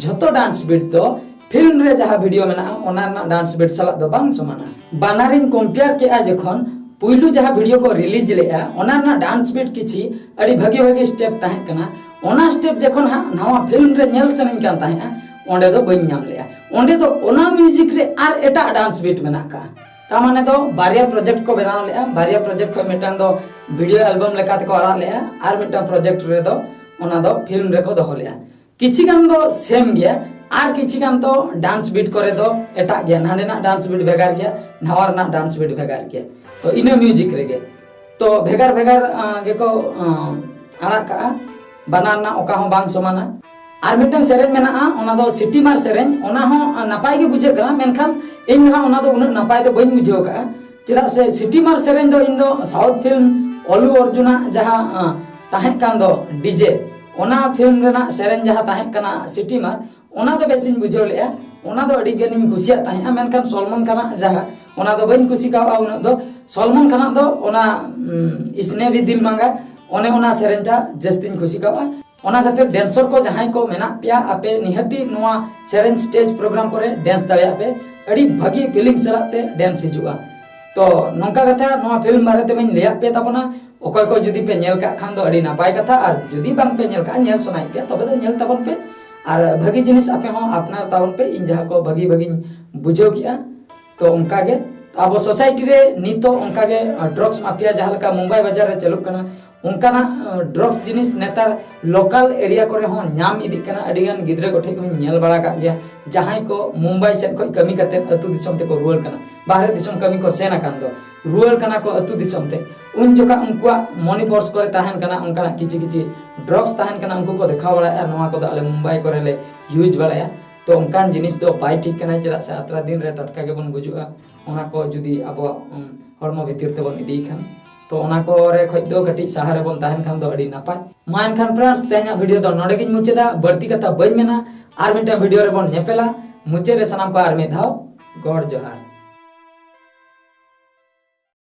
ᱡᱷᱚᱛᱚ ᱰᱟᱱᱥ ᱵᱤᱴ ᱫᱚ ᱯᱷᱤᱞᱢ ᱨᱮ ᱡᱟᱦᱟᱸ ᱵᱷᱤᱰᱤᱭᱳ ᱢᱮᱱᱟᱜᱼᱟ, ᱚᱱᱟ ᱨᱮᱱᱟᱜ ᱰᱟᱱᱥ ᱵᱤᱴ ᱥᱟᱞᱟᱜ ᱫᱚ ᱵᱟᱝ ᱥᱚᱢᱟᱱᱟ᱾ ᱵᱟᱱᱟᱨᱤᱧ ᱠᱚᱢᱯᱮᱭᱟᱨ ᱠᱮᱜᱼᱟ, ᱡᱚᱠᱷᱚᱱ ᱯᱩᱭᱞᱩ ᱡᱟᱦᱟᱸ ᱵᱷᱤᱰᱤᱭᱳ ᱠᱚ ᱨᱤᱞᱤᱡᱽ ᱞᱮᱜᱼᱟ, ᱚᱱᱟ ᱨᱮᱱᱟᱜ ᱰᱟᱱᱥ ᱵᱤᱴ ᱠᱤᱪᱷᱤ ᱟᱹᱰᱤ ᱵᱷᱟᱹᱜᱤ ᱵᱷᱟᱹᱜᱤ ᱥᱴᱮᱯ ᱛᱟᱦᱮᱸ ᱠᱟᱱᱟ᱾ ᱚᱱᱟ ᱥᱴᱮᱯ ᱡᱚᱠᱷᱚᱱ ᱦᱟᱸᱜ ᱱᱟᱣᱟ ᱯᱷᱤᱞᱢ ᱨᱮ ᱧᱮᱞ ᱥᱟᱱᱟᱧ ᱠᱟᱱ ᱛᱟᱦᱮᱸᱜᱼᱟ, ᱚᱸᱰᱮ ᱫᱚ ᱵᱟᱹᱧ ᱧᱟᱢ ᱞᱮᱜᱼᱟ᱾ ᱚᱸᱰᱮ ᱫᱚ ᱚᱱᱟ ᱢᱤᱣᱡᱤᱠ ᱨᱮ ᱟᱨ ᱮᱴᱟᱜ ᱰᱟᱱᱥ ᱵᱤᱴ ᱢᱮᱱᱟᱜ ᱠᱟᱜᱼᱟ᱾ ᱛᱟᱨ ᱢᱟᱱᱮ ᱫᱚ ᱵᱟᱨᱭᱟ ᱯᱨᱚᱡᱮᱠᱴ ᱠᱚ ᱵᱮᱱᱟᱣ ᱞᱮᱜᱼᱟ, ᱵᱟᱨᱭᱟ ᱯᱨᱚᱡᱮᱠᱴ ᱠᱷᱚᱱ ᱢᱤᱫᱴᱟᱝ ᱫᱚ ᱵᱷᱤᱰᱤᱭᱳ ᱮᱞᱵᱟᱢ ᱞᱮᱠᱟ ᱛᱮᱠᱚ ᱟᱲᱟᱜ ᱞᱮᱜᱼᱟ, ᱟᱨ ᱢᱤᱫᱴᱟᱝ ᱯᱨᱚᱡᱮᱠᱴ ᱨᱮᱫᱚ ᱚᱱᱟ ᱫᱚ ᱯᱷᱤᱞᱢ ᱨᱮᱠᱚ ᱫᱚᱦᱚ ᱞᱮᱜᱼᱟ᱾ ᱠᱤᱪᱷᱤ ᱜᱟᱱ ᱫᱚ ᱥᱮᱢ ᱜᱮᱭᱟ, ᱟᱨ ᱠᱤᱪᱷᱤ ᱜᱟᱱ ᱫᱚ ᱰᱟᱱᱥ ᱵᱤᱴ ᱠᱚᱨᱮ ᱫᱚ ᱮᱴᱟᱜ ᱜᱮᱭᱟ, ᱱᱟᱸᱰᱮᱱᱟᱜ ᱰᱟᱱᱥ ᱵᱤᱴ ᱵᱷᱮᱜᱟᱨ ᱜᱮᱭᱟ, ᱱᱟᱣᱟ ᱨᱮᱱᱟᱜ ᱰᱟᱱᱥ ᱵᱤᱴ ᱵᱷᱮᱜᱟᱨ ᱜᱮᱭᱟ᱾ ᱛᱚ ᱤᱱᱟᱹ ᱢᱤᱣᱡᱤᱠ ᱨᱮᱜᱮ ᱛᱚ ᱵᱷᱮᱜᱟᱨ ᱵᱷᱮᱜᱟᱨ, ᱟᱸ, ᱜᱮᱠᱚ, ᱟᱸ, ᱟᱲᱟᱜ ᱠᱟᱜᱼᱟ, ᱵᱟᱱᱟᱨ ᱨᱮᱱᱟᱜ ᱚᱠᱟ ᱦᱚᱸ ᱵᱟᱝ ᱥᱚᱢᱟᱱᱟ᱾ ᱟᱨ ᱢᱤᱫᱴᱟᱝ ᱥᱮᱨᱮᱧ ᱢᱮᱱᱟᱜᱼᱟ, ᱚᱱᱟ ᱫᱚ ᱥᱤᱴᱤ ᱢᱟᱨ ᱥᱮᱨᱮᱧ, ᱚᱱᱟ ᱦᱚᱸ ᱱᱟᱯᱟᱭ ᱜᱮ ᱵᱩᱡᱷᱟᱹᱜ ᱠᱟᱱᱟ, ᱢᱮᱱᱠᱷᱟᱱ ᱤᱧ ᱫᱚ ᱦᱟᱸᱜ ᱚᱱᱟ ᱫᱚ ᱩᱱᱟᱹᱜ ᱱᱟᱯᱟᱭ ᱫᱚ ᱵᱟᱹᱧ ᱵᱩᱡᱷᱟᱹᱣ ᱠᱟᱜᱼᱟ᱾ ᱪᱮᱫᱟᱜ ᱥᱮ ᱥᱤᱴᱤ ᱢᱟᱨ ᱥᱮᱨᱮᱧ ᱫᱚ ᱤᱧ ᱫᱚ ᱥᱟᱣᱩᱛᱷ ᱯᱷᱤᱞᱢ ᱚᱞᱩ ᱚᱨᱡᱩᱱᱟᱜ ᱡᱟᱦᱟᱸ, ᱟᱸ, ᱛᱟᱦᱮᱸ ᱠᱟᱱ ᱫᱚ ᱰᱤᱡᱮ, ᱚᱱᱟ ᱯᱷᱤᱞᱢ ᱨᱮᱱᱟᱜ ᱥᱮᱨᱮᱧ ᱡᱟᱦᱟᱸ ᱛᱟᱦᱮᱸ ᱠᱟᱱᱟ ᱥᱤᱴᱤ ᱢᱟᱨ, ᱚᱱᱟ ᱫᱚ ᱵᱮᱥᱤᱧ ᱵᱩᱡᱷᱟᱹᱣ ᱞᱮᱜᱼᱟ, ᱚᱱᱟ ᱫᱚ ᱟᱹᱰᱤ ᱜᱟᱱᱤᱧ ᱠᱩᱥᱤᱭᱟᱜ ᱛᱟᱦᱮᱸᱜᱼᱟ᱾ ᱢᱮᱱᱠᱷᱟᱱ ᱥᱚᱞᱢᱚᱱ ᱠᱷᱟᱱᱟᱜ ᱡᱟᱦᱟᱸ, ᱚᱱᱟ ᱫᱚ ᱵᱟᱹᱧ ᱠᱩᱥᱤ ᱠᱟᱣᱟ ᱩᱱᱟᱹᱜ ᱫᱚ᱾ ᱥᱚᱞᱢᱚᱱ ᱠᱷᱟᱱᱟᱜ ᱫᱚ ᱚᱱᱟ, ᱩᱢ, ᱤᱥᱱᱮ ᱵᱷᱤ ᱫᱤᱞ ᱢᱟᱝᱜᱟ, ᱚᱱᱮ ᱚᱱᱟ ᱥᱮᱨᱮᱧᱴᱟ ᱡᱟᱹᱥᱛᱤᱧ ᱠᱩᱥᱤ ᱠᱟᱣᱟ᱾ ᱚᱱᱟ ᱠᱷᱟᱹᱛᱤᱨ ᱰᱮᱱᱥᱚᱨ ᱠᱚ ᱡᱟᱦᱟᱸᱭ ᱠᱚ ᱢᱮᱱᱟᱜ ᱯᱮᱭᱟ, ᱟᱯᱮ ᱱᱤᱦᱟᱹᱛᱤ ᱱᱚᱣᱟ ᱥᱮᱨᱮᱧ ᱥᱴᱮᱡᱽ ᱯᱨᱳᱜᱨᱟᱢ ᱠᱚᱨᱮ ᱰᱮᱱᱥ ᱫᱟᱲᱮᱭᱟᱜ ᱯᱮ, ᱟᱹᱰᱤ ᱵᱷᱟᱹᱜᱤ ᱯᱷᱤᱞᱤᱝ ᱥᱟᱞᱟᱜ ᱛᱮ ᱰᱮᱱᱥ ᱦᱤᱡᱩᱜᱼᱟ᱾ ᱛᱚ ᱱᱚᱝᱠᱟ ᱠᱟᱛᱷᱟ, ᱱᱚᱣᱟ ᱯᱷᱤᱞᱢ ᱵᱟᱨᱮ ᱛᱮᱢᱟᱧ ᱞᱟᱹᱭᱟᱫ ᱯᱮ ᱛᱟᱵᱚᱱᱟ᱾ ᱚᱠᱚᱭ ᱠᱚ ᱡᱩᱫᱤ ᱯᱮ ᱧᱮᱞ ᱠᱟᱜ ᱠᱷᱟᱱ ᱫᱚ ᱟᱹᱰᱤ ᱱᱟᱯᱟᱭ ᱠᱟᱛᱷᱟ, ᱟᱨ ᱡᱩᱫᱤ ᱵᱟᱝ ᱯᱮ ᱧᱮᱞ ᱠᱟᱜᱼᱟ, ᱧᱮᱞ ᱥᱟᱱᱟᱭᱮᱫ ᱯᱮᱭᱟ, ᱛᱚᱵᱮ ᱫᱚ ᱧᱮᱞ ᱛᱟᱵᱚᱱ ᱯᱮ᱾ ᱟᱨ ᱵᱷᱟᱹᱜᱤ ᱡᱤᱱᱤᱥ ᱟᱯᱮ ᱦᱚᱸ ᱟᱯᱱᱟᱨ ᱛᱟᱵᱚᱱ ᱯᱮ, ᱤᱧ ᱡᱟᱦᱟᱸ ᱠᱚ ᱵᱷᱟᱹᱜᱤ ᱵᱷᱟᱹᱜᱤᱧ ᱵᱩᱡᱷᱟᱹᱣ ᱠᱮᱜᱼᱟ᱾ ᱛᱚ ᱚᱱᱠᱟ ᱜᱮ ᱟᱵᱚ ᱥᱳᱥᱟᱭᱴᱤ ᱨᱮ ᱱᱤᱛᱚᱜ ᱚᱱᱠᱟ ᱜᱮ, ᱟᱸ, ᱰᱨᱟᱜᱽᱥ ᱢᱟᱯᱷᱤᱭᱟ ᱡᱟᱦᱟᱸ ᱞᱮᱠᱟ ᱢᱩᱢᱵᱟᱭ ᱵᱟᱡᱟᱨ ᱨᱮ ᱪᱟᱹᱞᱩᱜ ᱠᱟᱱᱟ, ᱚᱱᱠᱟᱱᱟᱜ, ᱟᱸ, ᱰᱨᱟᱜᱽᱥ ᱡᱤᱱᱤᱥ ᱱᱮᱛᱟᱨ ᱞᱳᱠᱟᱞ ᱮᱨᱤᱭᱟ ᱠᱚᱨᱮ ᱦᱚᱸ ᱧᱟᱢ ᱤᱫᱤᱜ ᱠᱟᱱᱟ᱾ ᱟᱹᱰᱤ ᱜᱟᱱ ᱜᱤᱫᱽᱨᱟᱹ ᱠᱚᱴᱷᱮᱱ ᱦᱚᱸᱧ ᱧᱮᱞ ᱵᱟᱲᱟ ᱠᱟᱜ ᱜᱮᱭᱟ, ᱡᱟᱦᱟᱸᱭ ᱠᱚ ᱢᱩᱢᱵᱟᱭ ᱥᱮᱫ ᱠᱷᱚᱱ ᱠᱟᱹᱢᱤ ᱠᱟᱛᱮ ᱟᱹᱛᱩ ᱫᱤᱥᱚᱢ ᱛᱮᱠᱚ ᱨᱩᱣᱟᱹᱲ ᱠᱟᱱᱟ, ᱵᱟᱦᱨᱮ ᱫᱤᱥᱚᱢ ᱠᱟᱹᱢᱤ ᱠᱚ ᱥᱮᱱ ᱟᱠᱟᱱ ᱫᱚ, ᱨᱩᱣᱟᱹᱲ ᱠᱟᱱᱟ ᱠᱚ ᱟᱹᱛᱩ ᱫᱤᱥᱚᱢ ᱛᱮ᱾ ᱩᱱ ᱡᱚᱠᱷᱟ ᱩᱱᱠᱩᱣᱟᱜ ᱢᱚᱱᱤ ᱯᱚᱨᱥ ᱠᱚᱨᱮ ᱛᱟᱦᱮᱱ ᱠᱟᱱᱟ ᱚᱱᱠᱟᱱᱟᱜ ᱠᱤᱪᱷᱤ ᱠᱤᱪᱷᱤ ᱰᱨᱟᱜᱽᱥ ᱛᱟᱦᱮᱱ ᱠᱟᱱᱟ, ᱩᱱᱠᱩ ᱠᱚ ᱫᱮᱠᱷᱟᱣ ᱵᱟᱲᱟᱭᱟ, "ᱱᱚᱣᱟ ᱠᱚᱫᱚ ᱟᱞᱮ ᱢᱩᱢᱵᱟᱭ ᱠᱚᱨᱮ ᱞᱮ ᱤᱭᱩᱡᱽ ᱵᱟᱲᱟᱭᱟ᱾" ᱛᱚ ᱚᱱᱠᱟᱱ ᱡᱤᱱᱤᱥ ᱫᱚ ᱵᱟᱭ ᱴᱷᱤᱠ ᱠᱟᱱᱟ᱾ ᱪᱮᱫᱟᱜ ᱥᱮ ᱟᱛᱨᱟ ᱫᱤᱱ ᱨᱮ ᱴᱟᱴᱠᱟ ᱜᱮᱵᱚᱱ ᱜᱩᱡᱩᱜᱼᱟ᱾ ᱚᱱᱟ ᱠᱚ ᱡᱩᱫᱤ ᱟᱵᱚᱣᱟᱜ ᱩᱢ, ᱦᱚᱲᱢᱚ ᱵᱷᱤᱛᱤᱨ ᱛᱮᱵᱚᱱ ᱤᱫᱤᱭ ᱠᱷᱟᱱ, ᱛᱚ ᱚᱱᱟ ᱠᱚᱨᱮ ᱠᱷᱚᱡ ᱫᱚ ᱠᱟᱹᱴᱤᱡ ᱥᱟᱦᱟ ᱨᱮᱵᱚᱱ ᱛᱟᱦᱮᱱ ᱠᱷᱟᱱ ᱫᱚ ᱟᱹᱰᱤ ᱱᱟᱯᱟᱭ᱾ ᱢᱟ ᱮᱱᱠᱷᱟᱱ friends, ᱛᱮᱦᱮᱧᱟᱜ video ᱫᱚ ᱱᱚᱰᱮ ᱜᱤᱧ ᱢᱩᱪᱟᱹᱫᱟ᱾ ᱵᱟᱹᱲᱛᱤ ᱠᱟᱛᱷᱟ ᱵᱟᱹᱧ ᱢᱮᱱᱟ, ᱟᱨ ᱢᱤᱫᱴᱟᱝ video ᱨᱮᱵᱚᱱ ᱧᱮᱯᱮᱞᱟ᱾ ᱢᱩᱪᱟᱹᱫ ᱨᱮ ᱥᱟᱱᱟᱢ ᱠᱚ ᱟᱨ ᱢᱤᱫ ᱫᱷᱟᱣ ᱜᱚᱰ ᱡᱚᱦᱟᱨ᱾